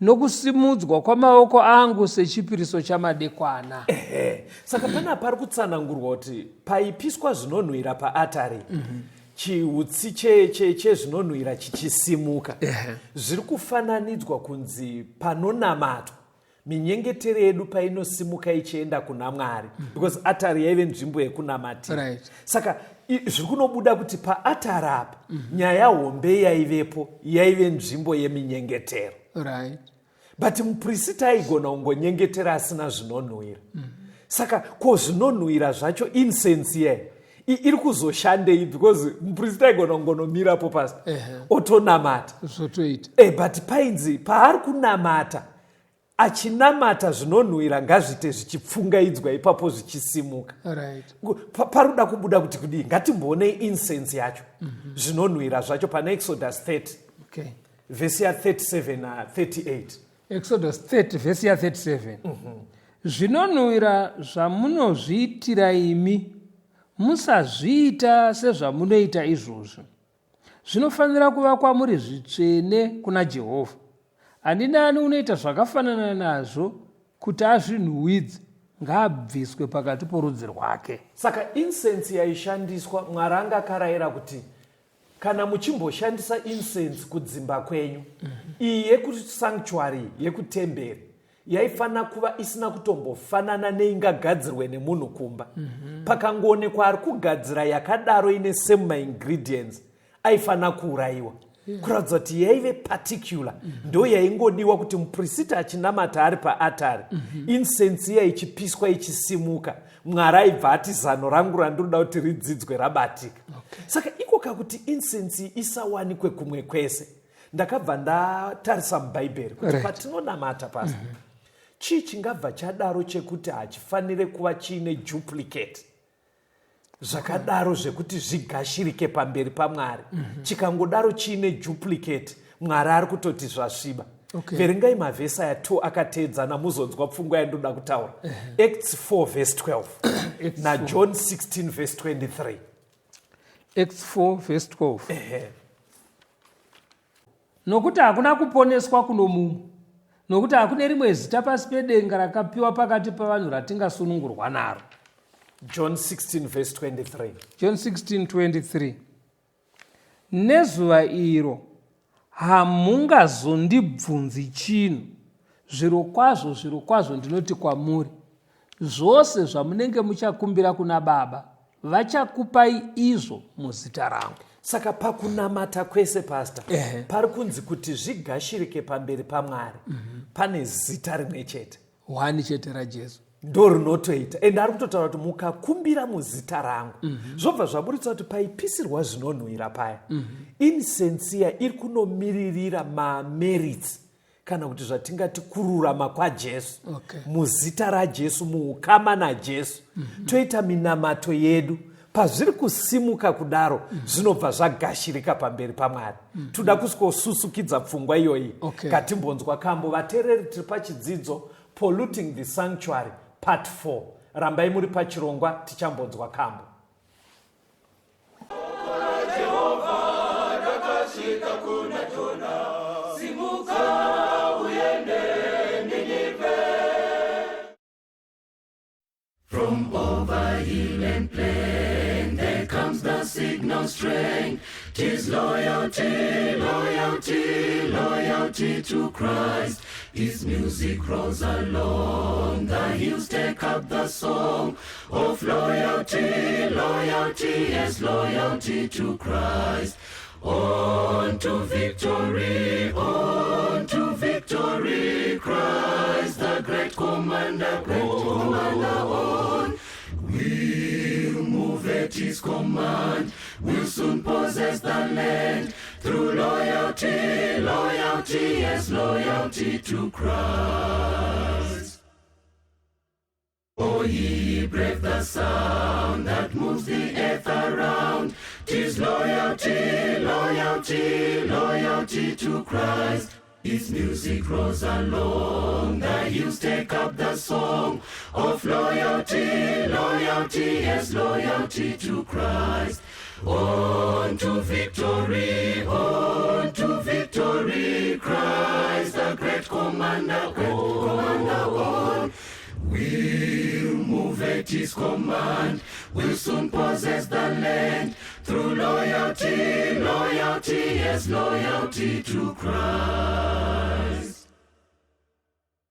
nokusimudzwa kwamaoko angu sechipiriso chamadekwana. Ehe. Saka pana pari kutsanangurwa kuti paipiswa zvinonhuhwira paatari, chiutsi chezvinonhuhwira chichisimuka, zviri kufananidzwa kunzi panonamatwa, minyengetero yedu painosimuka ichienda kuna Mwari, because atari yaive nzvimbo yekunamatira. Saka zviri kunobuda kuti paatari apa nyaya hombe yaivepo yaive nzvimbo yeminyengetero. But mupurisita aigona kungonyengetera asina zvinonhuhwira. Saka ko zvinonhuhwira zvacho, incense iyayi iri kuzoshandei? Because mupurisita aigona kungonomirapo pasi otonamata. Zvotoita. But painzi paari kunamata, achinamata, zvinonhuhwira ngazviite zvichipfungaidzwa ipapo zvichisimuka. Pari kuda kubuda kuti kudii? Ngatimboonei incense yacho, zvinonhuhwira zvacho, pana Exodus 30 vhesi ya37 na38. Exodus 30 vhesi ya37. Zvinonhuhwira zvamunozviitira imi, musazviita sezvamunoita izvozvo. Zvinofanira kuva kwamuri zvitsvene kuna Jehovha. Ani naani unoita zvakafanana nazvo kuti azvinhuhwidze ngaabviswe pakati porudzi rwake. Saka incense yaishandiswa, Mwari anga akarayira kuti kana muchimboshandisa incense kudzimba kwenyu, iyi yekusanctuary, yekutemberi, yaifanira kuva isina kutombofanana neingagadzirwe nemunhu kumba. Pakangoonekwa ari kugadzira yakadaro ine same maingredients, aifanira kuurayiwa, kuratidza kuti yaive particular. Ndo yaingodiwa kuti mupurisita achinamata ari paatari, incense iya ichipiswa ichisimuka, Mwari aibva ati zano rangu randinoda kuti ridzidzwe rabatika. Saka iko kakuti incense isawanikwe kumwe kwese, ndakabva ndatarisa muBhaibheri kuti patinonamata pasi, chii chingabva chadaro chekuti hachifanire kuva chiine duplicate zvakadaro zvekuti zvigashirike pamberi paMwari? Chikangodaro chiine duplicate, Mwari ari kutoti zvasviba. Verengai mavhesi aya 2 akateedzana muzonzwa pfungwa yandoda kutaura. Acts 4 vhesi 12 naJohn 16 vhesi 23. Acts 4 vhesi 12. Nokuti hakuna kuponeswa kuno mumwe, nokuti hakune rimwe zita pasi pedenga rakapiwa pakati pavanhu ratingasunungurwa naro. John 16 vhesi 23. John 16 23. Nezuva iro hamungazondibvunzi chinhu. Zvirokwazvo, zvirokwazvo ndinoti kwamuri, zvose zvamunenge muchakumbira kuna Baba, vachakupai izvo muzita rangu. Saka pakunamata kwese, Pastor, pari kunzi kuti zvigashirike pamberi paMwari, pane zita rimwe chete. One chete raJesu. Ndo rinotoita, ende ari kutotaura kuti mukakumbira muzita rangu, zvobva zvaburitsa kuti paipisirwa zvinonhuhwira paya, incense iya iri kunomiririra mamerits, kana kuti zvatingati kururama kwaJesu. Muzita raJesu, muukama naJesu, toita minamato yedu. Pazviri kusimuka kudaro, zvinobva zvagashirika pamberi paMwari. Toda kusikosusukidza pfungwa iyoyi. Ngatimbonzwa kambo, vateereri. Tiri pachidzidzo Polluting the Sanctuary, part 4. Rambai muri pachirongwa, tichambonzwa kambo. Jehovha rakasvika kuna Jona, simuka uende Ninive. From over hill and plain there comes the signal strain. 'Tis loyalty, loyalty, loyalty to Christ. His music rolls along, the hills take up the song of loyalty, loyalty, yes, loyalty to Christ. On to victory, on to victory, Christ the great commander, great commander, on. We'll move at his command, we'll soon possess the land through loyalty, loyalty, yes, loyalty to Christ. Oh, ye brave the sound that moves the earth around. 'Tis loyalty, loyalty, loyalty to Christ. His music rolls along, the hills take up the song of loyalty, loyalty, yes, loyalty to Christ. On to victory, on to victory, Christ the great commander, great commander, on. We'll move at his command, we'll soon possess the land through loyalty, loyalty, yes, loyalty to Christ.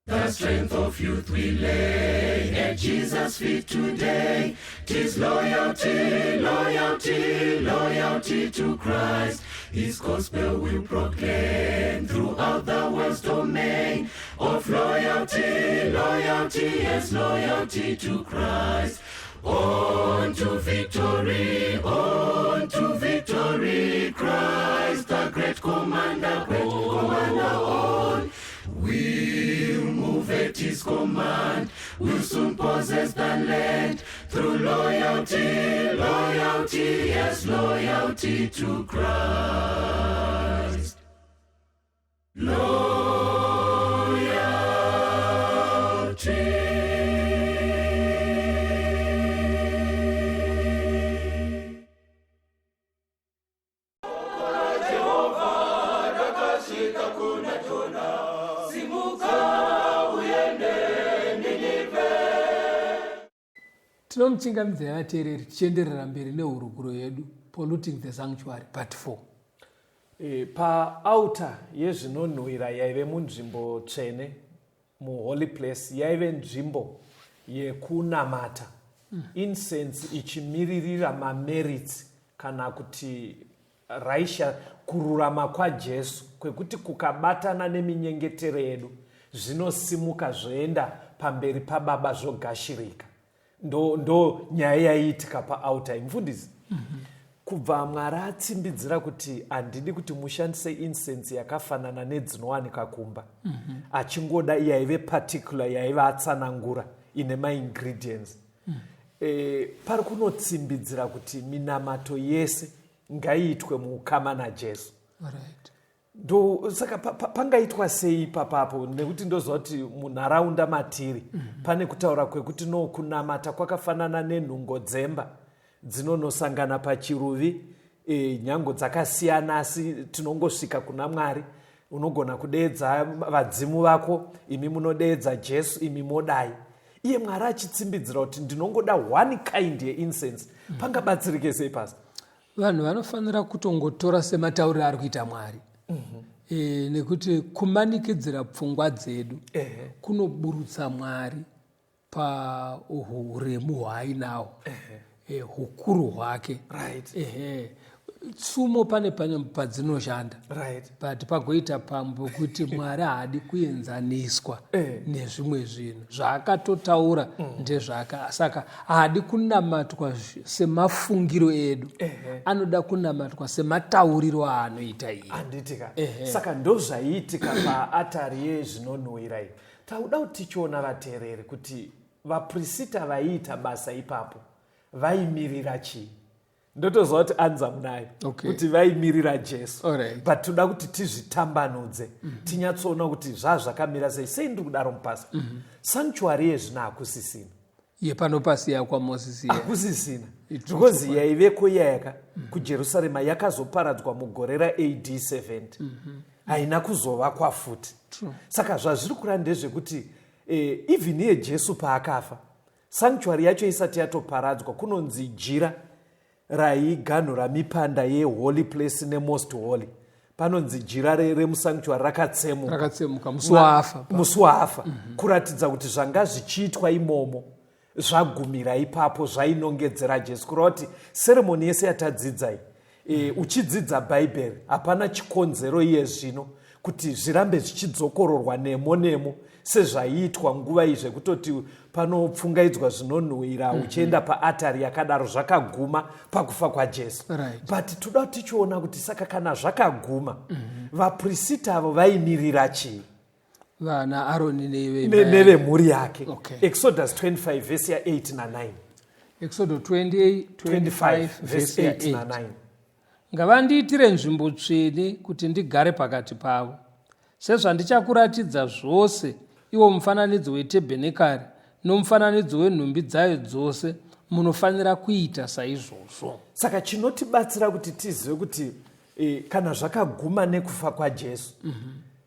The strength of youth we lay at Jesus' feet today. 'Tis loyalty, loyalty, loyalty to Christ. His gospel will proclaim throughout the world's domain of loyalty, loyalty, yes, loyalty to Christ. On to victory, on to victory, Christ the great commander, great commander, on. We'll move at his command, we'll soon possess the land through loyalty, loyalty, yes, loyalty to Christ. Loyalty. Jehovha rakasvika kuna Jona, simuka uende Ninive. Tinomuchingamidzai vateereri, tichienderera mberi nehurukuro yedu, Polluting the Sanctuary, part 4. Paaltar yezvinonhuhwira yaive munzvimbo tsvene, muholy place, yaive nzvimbo yekunamata, incense ichimiririra mamerits, kana kuti raisha kururama kwaJesu, kwekuti kukabatana neminyengetero yedu zvinosimuka zvoenda pamberi paBaba, zvogashirika. Ndo nyaya yaiitika paaltar, mufundisi. Kubva Mwari atsimbidzira kuti handidi kuti mushandise incense yakafanana nedzinowanika kumba, achingoda yaive particular, yaiva atsanangura ine maingredients, pari kunotsimbidzira kuti minamato yese ngaiitwe muukama naJesu. Ndo saka pangaitwa sei ipapapo? Nekuti ndoziva kuti munharaunda matiri pane kutaura kwekuti no, kunamata kwakafanana nenhungo dzemba dzinonosangana pachiruvi, nyango dzakasiyana, asi tinongosvika kuna Mwari. Unogona kudeedza vadzimu vako, imi munodeedza Jesu, imi modai. Iye Mwari achitsimbidzira kuti ndinongoda one kind yeincense. Pangabatsirike sei, Pastor? Vanhu vanofanira kutongotora sematauriro ari kuita Mwari, nekuti kumanikidzira pfungwa dzedu kunoburutsa Mwari pauremu hwaainahwo, hukuru hwake. Tsumo pane pane padzinoshanda, but pagoita pamwe pekuti Mwari haadi kuenzaniswa nezvimwe zvinhu. Zvaakatotaura ndezvaaka, saka haadi kunamatwa semafungiro edu, anoda kunamatwa sematauriro aanoita iye. Handitika? Saka ndozvaiitika paatari yezvinonhuhwira iyi. Tauda kuti tichiona, vateereri, kuti vaprisita vaiita basa ipapo vaimirira chii. Ndotoziva kuti anza munayo, kuti vaimirira Jesu, but toda kuti tizvitambanudze, tinyatsoona kuti zvazvakamira sei. Sei ndiri kudaro, mupasa? Sanctuary yezvino hakusisina. Yepano pasi yakwaMozisi. Hakusisina, because yaiveko iyayaka kuJerusarema yakazoparadzwa mugore raAD 70. Haina kuzovakwa futi. Saka zvazviri kura ndezvekuti even iye Jesu paakafa, sanctuary yacho isati yatoparadzwa, kunonzi jira raiganhura mipanda yeholy place nemost holy, panonzi jira remusanctuary rakatsemuka. Rakatsemuka musi waafa. Musi waafa. Kuratidza kuti zvanga zvichiitwa imomo zvagumira ipapo, zvainongedzera Jesu. Kureva kuti seremoni yese yatadzidzai, uchidzidza Bhaibheri, hapana chikonzero iye zvino kuti zvirambe zvichidzokororwa nemo nemo sezvaiitwa nguva iyi, zvekutoti panopfungaidzwa zvinonhuhwira uchienda paatari yakadaro. Zvakaguma pakufa kwaJesu. But toda kuti tichiona kuti saka kana zvakaguma, vaprisita avo vaimirira chii? Vana Aroni. Nevemhuri yake. Exodus 25 vhesi ya8 na9. Exodo 28 25 vhesi 8 na9. Ngavandiitire nzvimbo tsvene kuti ndigare pakati pavo, sezvandichakuratidza zvose, iwo mufananidzo wetebhenekari nomufananidzo wenhumbi dzayo dzose, munofanira kuita saizvozvo. Saka chinotibatsira kuti tizive kuti kana zvakaguma nekufa kwaJesu,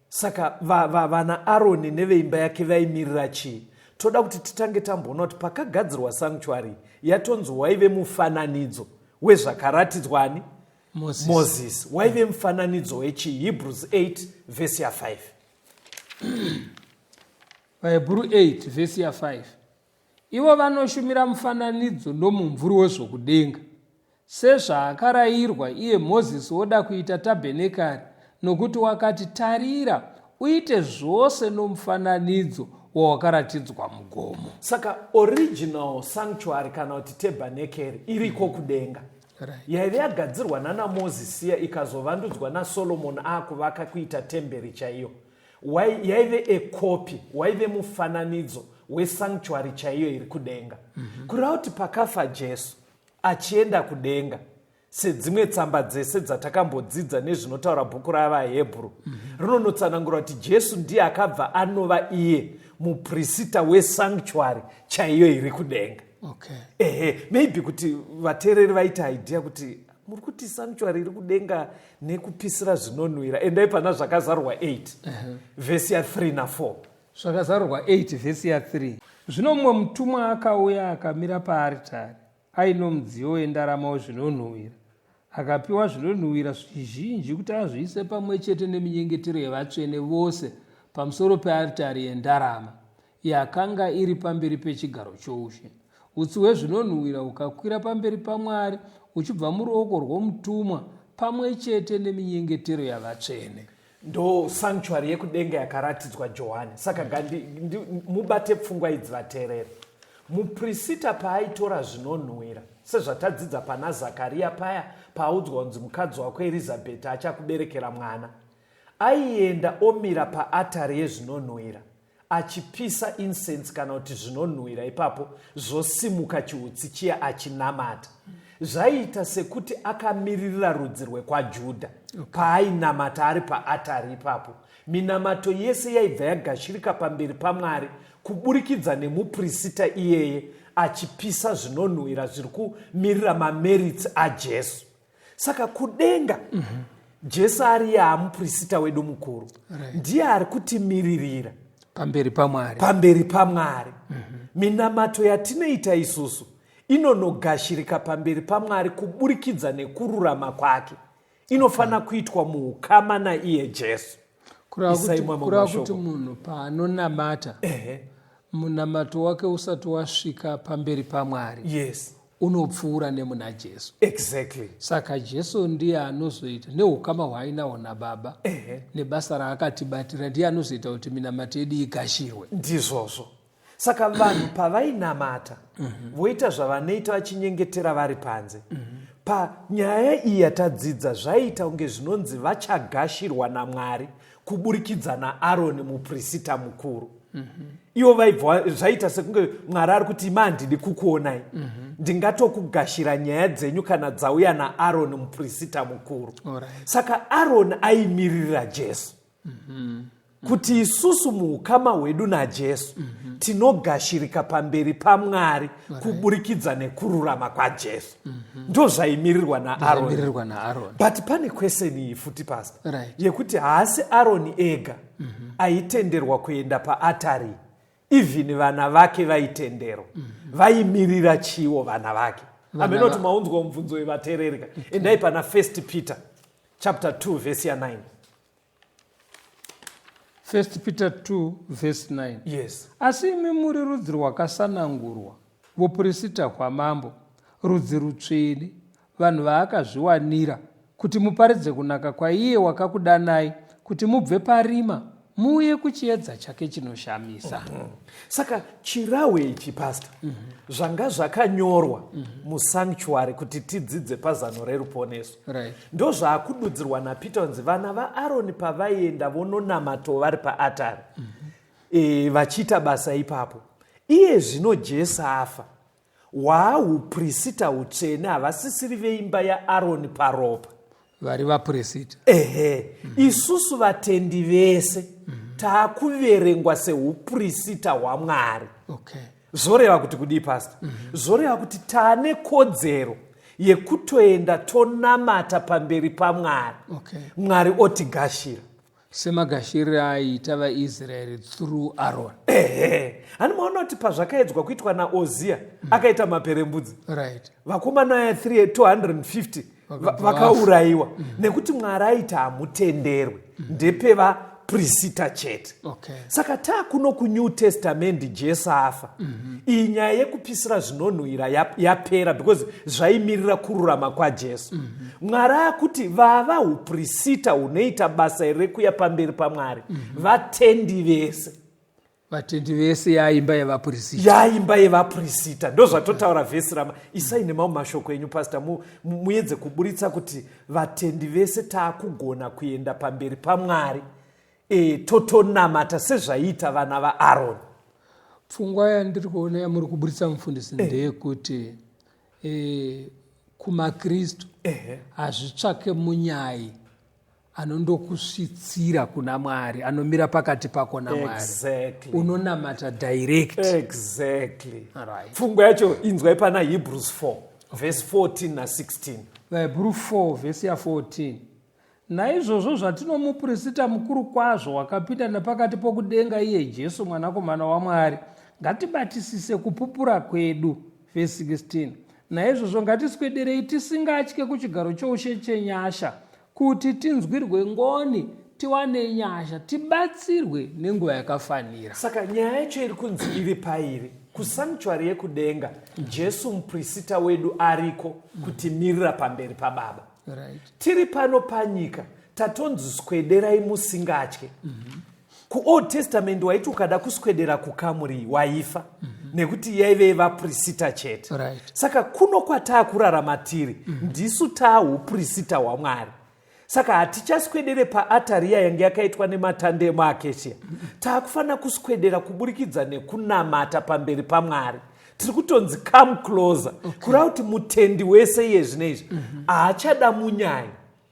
saka vana Aroni neveimba yake vaimirira chii? Toda kuti titange tamboona kuti pakagadzirwa sanctuary yatonzi waive mufananidzo wezvakaratidzwa ani? Moses. Moses waive mufananidzo wechii? Hebrews 8 vhesi ya5. VaHebhuru 8 vhesi ya5: Ivo vanoshumira mufananidzo nomumvuri wezvokudenga, sezvaakarayirwa iye Mozisi woda kuita tabhenekari, nokuti wakati, "Tarira, uite zvose nomufananidzo wawakaratidzwa mugomo." Saka original sanctuary kana kuti tebhanekeri iriko kudenga, yaive yagadzirwa nana Mozisi iya, ikazovandudzwa naSolomon akuvaka kuita temberi chaiyo. Yaive ekopi, waive mufananidzo wesanctuary chaiyo iri kudenga. Kureva kuti pakafa Jesu achienda kudenga, sedzimwe tsamba dzese dzatakambodzidza nezvinotaura bhuku ravaHebhuru, rinonotsanangura kuti Jesu ndiye akabva anova iye muprisita wesanctuary chaiyo iri kudenga. Ehe, maybe kuti vateereri vaita idea kuti muri kuti sanctuary iri kudenga nekupisira zvinonhuhwira, endai pana Zvakazarurwa 8 vhesi ya3 na4. Zvakazarurwa 8 vhesi ya3: Zvino mumwe mutumwa akauya akamira paaritari aino mudziyo wendarama wezvinonhuhwira, akapiwa zvinonhuhwira zvizhinji kuti azviise pamwe chete neminyengetero yevatsvene vose pamusoro pearitari yendarama yakanga iri pamberi pechigaro choushe. Utsi hwezvinonhuhwira hukakwira pamberi paMwari uchibva muruoko rwomutumwa pamwe chete neminyengetero yavatsvene. Ndo sanctuary yekudenga yakaratidzwa Johani. Saka mubate pfungwa idzi, vateereri. Muprisita paaitora zvinonhuhwira, sezvatadzidza pana Zakariya paya paaudzwa kunzi mukadzi wako Erizabheti achakuberekera mwana, aienda omira paatari yezvinonhuhwira achipisa incense kana kuti zvinonhuhwira ipapo, zvosimuka chiutsi chiya, achinamata. Zvaiita sekuti akamiririra rudzi rwekwaJudha. Paainamata ari paatari ipapo, minamato yese yaibva yagashirika pamberi paMwari kuburikidza nemuprisita iyeye achipisa zvinonhuhwira zviri kumirira mamerits aJesu. Saka kudenga, Jesu ari yaamuprista wedu mukuru, ndiye ari kutimiririra pamberi paMwari. Pamberi paMwari. Minamato yatinoita isusu inonogashirika pamberi paMwari kuburikidza nekururama kwake. Inofanira kuitwa muukama naiye Jesu. Kureva Isai kuti, mamwe kureva kuti mashoko. munhu paanonamata, munamato wake usati wasvika pamberi paMwari, Unopfuura nemuna Jesu. Saka Jesu ndiye anozoita neukama hwaainahwo naBaba nebasa raakatibatira, ndiye anozoita kuti minamato yedu igashirwe. Ndizvozvo. Saka vanhu pavainamata, voita zvavanoita, vachinyengetera vari panze, panyaya iyi yatadzidza, zvaiita kunge zvinonzi vachagashirwa naMwari kuburikidza naAroni mupurisita mukuru. Ivo vaibva, zvaita sekunge Mwari ari kuti, "Ima, handidi kukuonai. Ndingatokugashira nyaya dzenyu kana dzauya naAroni mupurisita mukuru." Saka Aroni aimiririra Jesu, kuti isusu muukama hwedu naJesu tinogashirika pamberi paMwari kuburikidza nekururama kwaJesu. Ndo zvaimirirwa naAroni. Mirirwa naAroni. But pane question iyi futi, Pastor, yekuti haasi Aroni ega aitenderwa kuenda paatari. Even vana vake vaitenderwa. Vaimirira chiwo vana vake? Amenoti maunzwa mubvunzo wevateererika. Endai pana First Peter chapter 2 vhesi ya9. First Peter 2 verse 9. Yes. "Asi imi muri rudzi rwakasanangurwa, vupurisita hwamambo, rudzi rutsvene, vanhu vaakazviwanira, kuti muparidze kunaka kwaiye wakakudanai kuti mubve parima muuye kuchiedza chake chinoshamisa." Saka chirahwe ichi, Pastor, zvanga zvakanyorwa musanctuary kuti tidzidze pazano reruponeso, ndo zvaakududzirwa naPeter kunzi vana vaAroni pavaienda vononamato vari paatari, vachiita basa ipapo. Iye zvino Jesu afa, hwaupurisita hutsvene, havasisiri veimba yaAroni paropa. Vari vapurisita. Ehe. Isusu vatendi vese taakuverengwa seupurisita hwaMwari. Zvoreva kuti kudii, Pastor? Zvoreva kuti taane kodzero yekutoenda tonamata pamberi paMwari, Mwari otigashira. Semagashiriro aiita vaIsraeri through Aaron. Ehe. Hani maona kuti pazvakaedzwa kuitwa naOziya, akaita maperembudzi, vakomana aya 250 Vakabva. Vakaurayiwa nekuti Mwari aiti hamutenderwe, ndepevapurisita chete. Saka taakuno kuNew Testament, Jesu afa, iyi nyaya yekupisira zvinonhuhwira yapera because zvaimirira kururama kwaJesu. Mwari akuti vava upurisita hunoita basa iri rekuya pamberi paMwari, vatendi vese. Vatendi vese yaimba yevapurisita. Yaimba yevapurisita. Ndo zvatotaura vhesi rama isai nemamwe mashoko enyu, Pastor, muedze kuburitsa kuti vatendi vese taakugona kuenda pamberi paMwari, totonamata sezvaiita vana vaAroni. Pfungwa yandiri kuona yamuri kuburitsa, mufundisi, ndeyekuti kumaKristu hazvitsvake munyai anondokusvitsira kuna Mwari, anomira pakati pako naMwari. Unonamata direct. Exactly. Pfungwa yacho inzwai pana Hebrews 4 verse 14 na16. VaHebhuru 4 vhesi ya14: "Naizvozvo zvatinomupurisita mukuru kwazvo wakapinda napakati pokudenga, iye Jesu Mwanakomana waMwari, ngatibatisise kupupura kwedu." Vhesi 16: "Naizvozvo ngatiswederei tisingatye kuchigaro choushe chenyasha, kuti tinzwirwe ngoni, tiwane nyasha, tibatsirwe nenguva yakafanira." Saka nyaya yacho iri kunzi iri pairi kusanctuary yekudenga, Jesu mupurisita wedu ariko kutimirira pamberi paBaba. Tiri pano panyika tatonzi swederai musingatye. KuOld Testament waiti ukada kuswedera kukamuri waifa, nekuti yaive vapurisita chete. Saka kuno kwataakurarama tiri, ndisu taaupurisita hwaMwari. Saka hatichaswedere paatari iya yange yakaitwa nematanda emuakeshia. Taakufanira kuswedera kuburikidza nekunamata pamberi paMwari. Tiri kutonzi come closer, kureva kuti mutendi wese iye zvino izvi haachada munyai,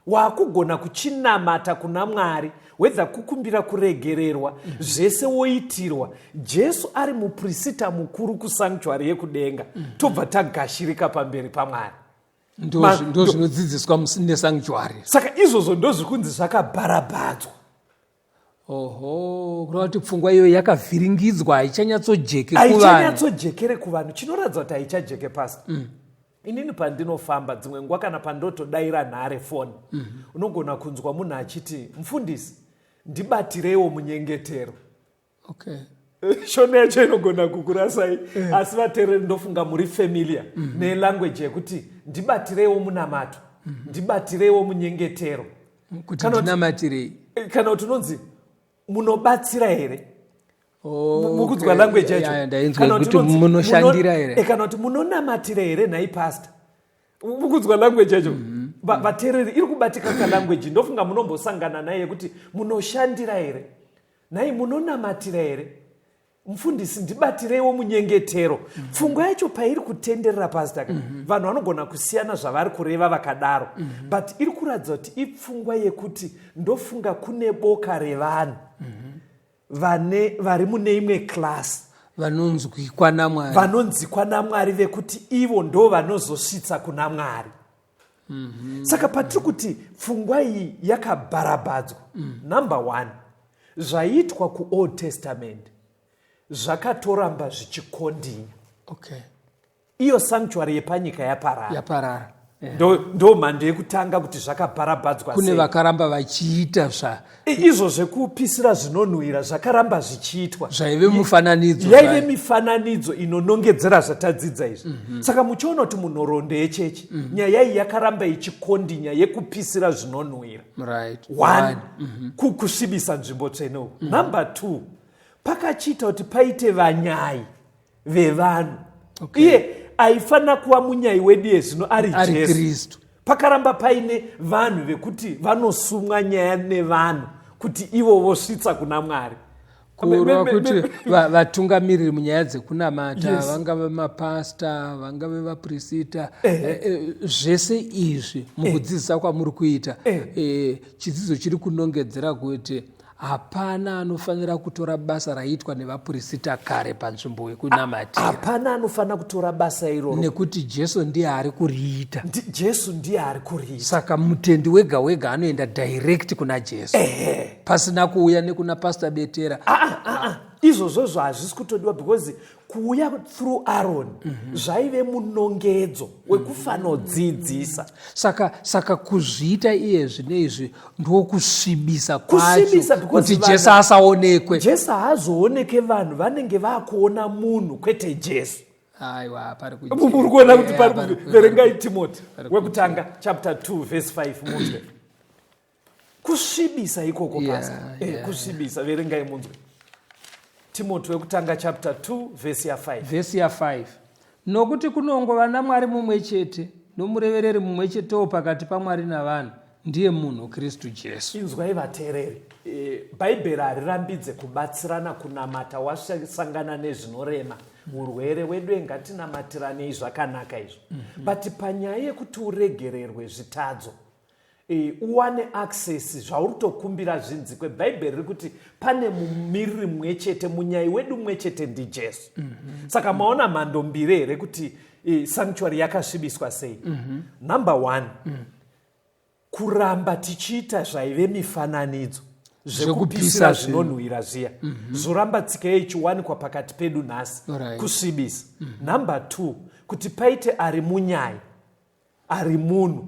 waakugona kuchinamata kuna Mwari, whether kukumbira kuregererwa, zvese woitirwa. Jesu ari mupurisita mukuru kusanctuary yekudenga, tobva tagashirika pamberi paMwari. Ndo zvinodzidziswa nesanctuary. Saka izvozvo ndo zviri kunzi zvakabharabhadzwa. Oho, kureva kuti pfungwa iyoyo yakavhiringidzwa, haichanyatsojeke kuvanhu. Haichanyatsojekere kuvanhu. Chinoratidza kuti haichajeke, Pastor, inini pandinofamba dzimwe nguva kana pandotodayira nhare foni, unogona kunzwa munhu achiti, "Mufundisi, ndibatireiwo munyengetero." Shona yacho inogona kukurasai, asi vateereri ndofunga muri familiar nelanguage yekuti ndibatireiwo munamato, ndibatireiwo munyengetero. Kuti ndinamatirei. Kana kuti unonzi munobatsira here? Mukunzwa language yacho? Ndainzwa kuti munoshandira here. Kana kuti munonamatira here nhai pastor? Mukunzwa language yacho? Vateereri, iri kubatika kalanguage? Ndofunga munombosangana naye yekuti munoshandira here nhai, munonamatira here mufundisi, ndibatireiwo munyengetero. Pfungwa yacho pairi kutenderera, pastor ka, vanhu vanogona kusiyana zvavari kureva vakadaro, but iri kuratidza kuti ipfungwa yekuti ndofunga kune boka revanhu vane vari mune imwe class. Vanonzwikwa naMwari. Vanonzwikwa naMwari, vekuti ivo ndo vanozosvitsa kuna Mwari. Saka patiri kuti pfungwa iyi yakabharabhadzwa, number one, zvaitwa kuOld Testament zvakatoramba zvichikondinya. Iyo sanctuary yepanyika yaparara. Yaparara. Ndo mhando yekutanga kuti zvakabharabhadzwa. Kune vakaramba vachiita zva Izvo zvekupisira zvinonhuhwira zvakaramba zvichiitwa. Zvaive mufananidzo. Yaive mifananidzo inonongedzera zvatadzidza izvi. Saka muchiona kuti munhoroondo yechechi, nyaya iyi yakaramba ichikondinya yekupisira zvinonhuhwira. One, kusvibisa nzvimbo tsvene uku. Number two, pakachiita kuti paite vanyai vevanhu. Iye aifanira kuva munyai wedu yezvino ari ari Jesu. Kristu. Pakaramba paine vanhu vekuti vanosumwa nyaya nevanhu kuti ivo vosvitsa kuna Mwari. Kureva kuti vatungamiriri munyaya dzekunamata, vangave mapasta, vangave vapurisita, zvese izvi mukudzidzisa kwamuri kuita, chidzidzo chiri kunongedzera kuti hapana anofanira kutora basa raiitwa nevapurisita kare panzvimbo yekunamatira. Hapana anofanira kutora basa iroro. Nekuti Jesu ndiye ari kuriita. Jesu ndiye ari kuriita. Saka mutendi wega wega anoenda direct kuna Jesu pasina kuuya nekuna Pastor Betera. Ah, ah, ah. Izvozvozvo hazvisi kutodiwa, because kuuya through Aaron zvaive munongedzo wekufanodzidzisa. Saka kuzviita iye zvine izvi ndokusvibisa Kusvibisa, kwacho because kuti Jesu asaonekwe. Jesu haazooneke, vanhu vanenge vaakuona munhu kwete Jesu. Aiwa, pari Muri kuona kuti pari verengai Timoti pari wekutanga chapter 2 verse 5 munzwe kusvibisa ikoko. Pastor, kusvibisa. Verengai munzwe, Timoti wekutanga chapter 2 verse ya5. Vhesi ya5: Nokuti kunongova naMwari mumwe chete, nomurevereri mumwe chetewo pakati paMwari navanhu, ndiye munhu Kristu Jesu. Inzwai vateereri, Bhaibheri harirambidze kubatsirana kunamata. Wasangana nezvinorema, urwere wedu, ngatinamatiranei, zvakanaka izvo. But panyaya yekuti uregererwe zvitadzo, uwane access, zvauri tokumbira zvinzikwe, Bhaibheri riri kuti pane mumiriri mumwe chete, munyai wedu mumwe chete, ndiJesu. Saka maona mhando mbiri here kuti sanctuary yakasvibiswa sei? Number one, kuramba tichiita zvaive mifananidzo zvekupisira zvekupisira zvinonhuhwira zviya, zvoramba tsika iyo ichiwanikwa pakati pedu nhasi, kusvibisa. Number two, kuti paite ari munyai, ari munhu,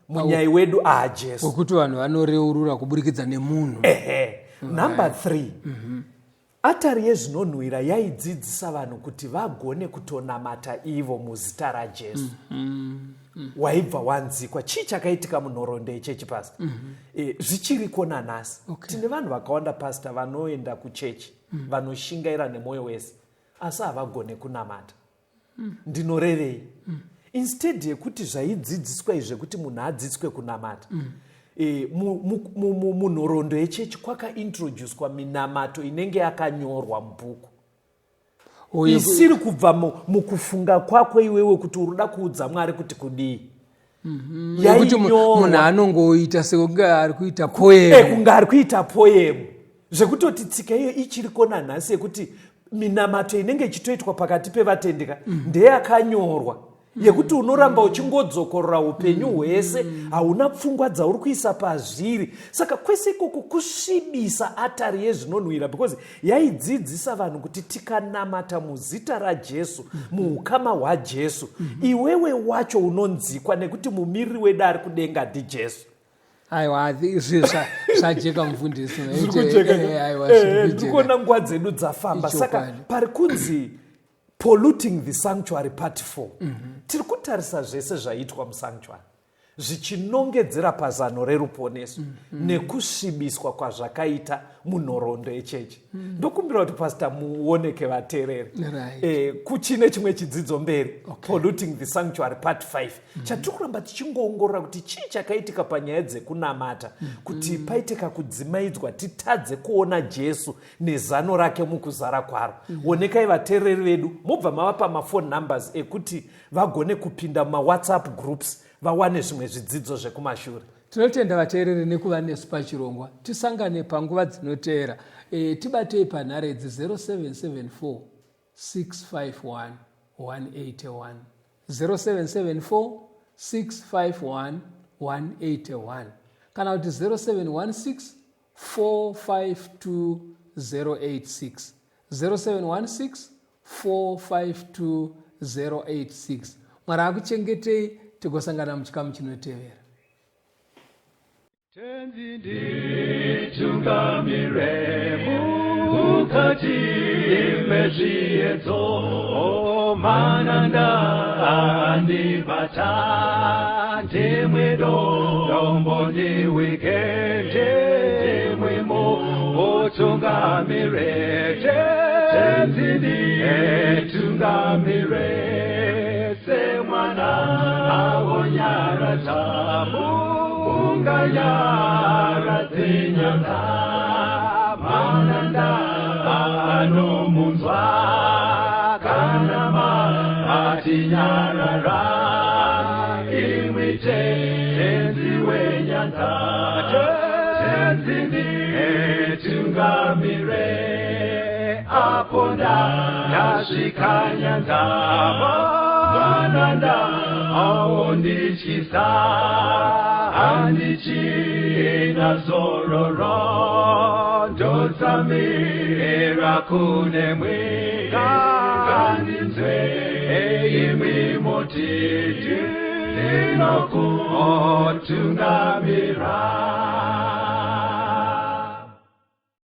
munyai wedu aaJesu. Wekuti vanhu vanoreurura kuburikidza nemunhu. Ehe. Number three, atari yezvinonhuhwira yaidzidzisa vanhu kuti vagone kutonamata ivo muzita raJesu. Waibva wanzikwa. Chii chakaitika munhoroondo yechechi, pastor? Zvichiriko nanhasi. Tine vanhu vakawanda, pastor, vanoenda kuchechi, vanoshingaira nemwoyo wese, asi havagone kunamata. Ndinorevei? Instead yekuti zvaidzidziswa izvi zvekuti munhu adzidziswe kunamata, munhoroondo yechechi kwakaintroducwa minamato inenge yakanyorwa mubhuku, isiri kubva mukufunga kwako iwewe kuti uri kuda kuudza Mwari kuti kudii. Yekuti Yainyorwa. Munhu anongoita sekunge ari kuita poem. Kunge ari kuita poem, zvekutoti tsika iyo ichiriko nanhasi yekuti minamato inenge ichitoitwa pakati pevatendeka ndeyakanyorwa, yekuti unoramba uchingodzokorora upenyu hwese, hauna pfungwa dzauri kuisa pazviri. Saka kwese ikoko kusvibisa atari yezvinonhuhwira, because yaidzidzisa vanhu kuti tikanamata muzita raJesu, muukama hwaJesu, iwewe wacho unonzikwa nekuti mumiriri wedu ari kudenga ndiJesu. Aiwa, izvi zvajeka mufundisi. Zviri kujeka. Aiwa, zviri Ndiri kujeka. kuona nguva dzedu dzafamba. Saka Ichokwadi. pari kunzi polluting the sanctuary part 4, tiri kutarisa zvese zvaiitwa musanctuary zvichinongedzera pazano reruponeso nekusvibiswa kwazvakaita munhoroondo yechechi. Ndokumbira kuti, Pastor, muoneke vateereri. Kuchine chimwe chidzidzo mberi, polluting the sanctuary part 5, chatiri kuramba tichingoongorora kuti chii chakaitika panyaya dzekunamata kuti paite kakudzimaidzwa, titadze kuona Jesu nezano rake mukuzara kwaro. Onekai vateereri vedu, mobva mavapa mafone numbers ekuti vagone kupinda mumawhatsapp groups, vawane zvimwe zvidzidzo zvekumashure. Tinotenda vateereri nekuva nesu pachirongwa. Tisangane panguva dzinoteera. Tibatei panhare idzi: 0774 651 181, 0774 651 181, kana kuti 0716 452 086, 0716 452 086. Mwari akuchengetei, tigosangana muchikamu chinotevera. Tenzi nditungamire mukati mezviedzo, mananda andibata, ndimwe dombo ndiwike, ndimwimo utungamire. Tenzi nditungamire semwana awonyaradza, unganyaradze nyanga, mananda anomunzwa kana matinyarara. Imwi Tenzi wenyanza, Tenzi nditungamire apo ndasvika nyanza, mananda aondityisa, handichina zororo, ndotsamira kunemwi, ngandinzwe imwi motiti ndinokutungamira.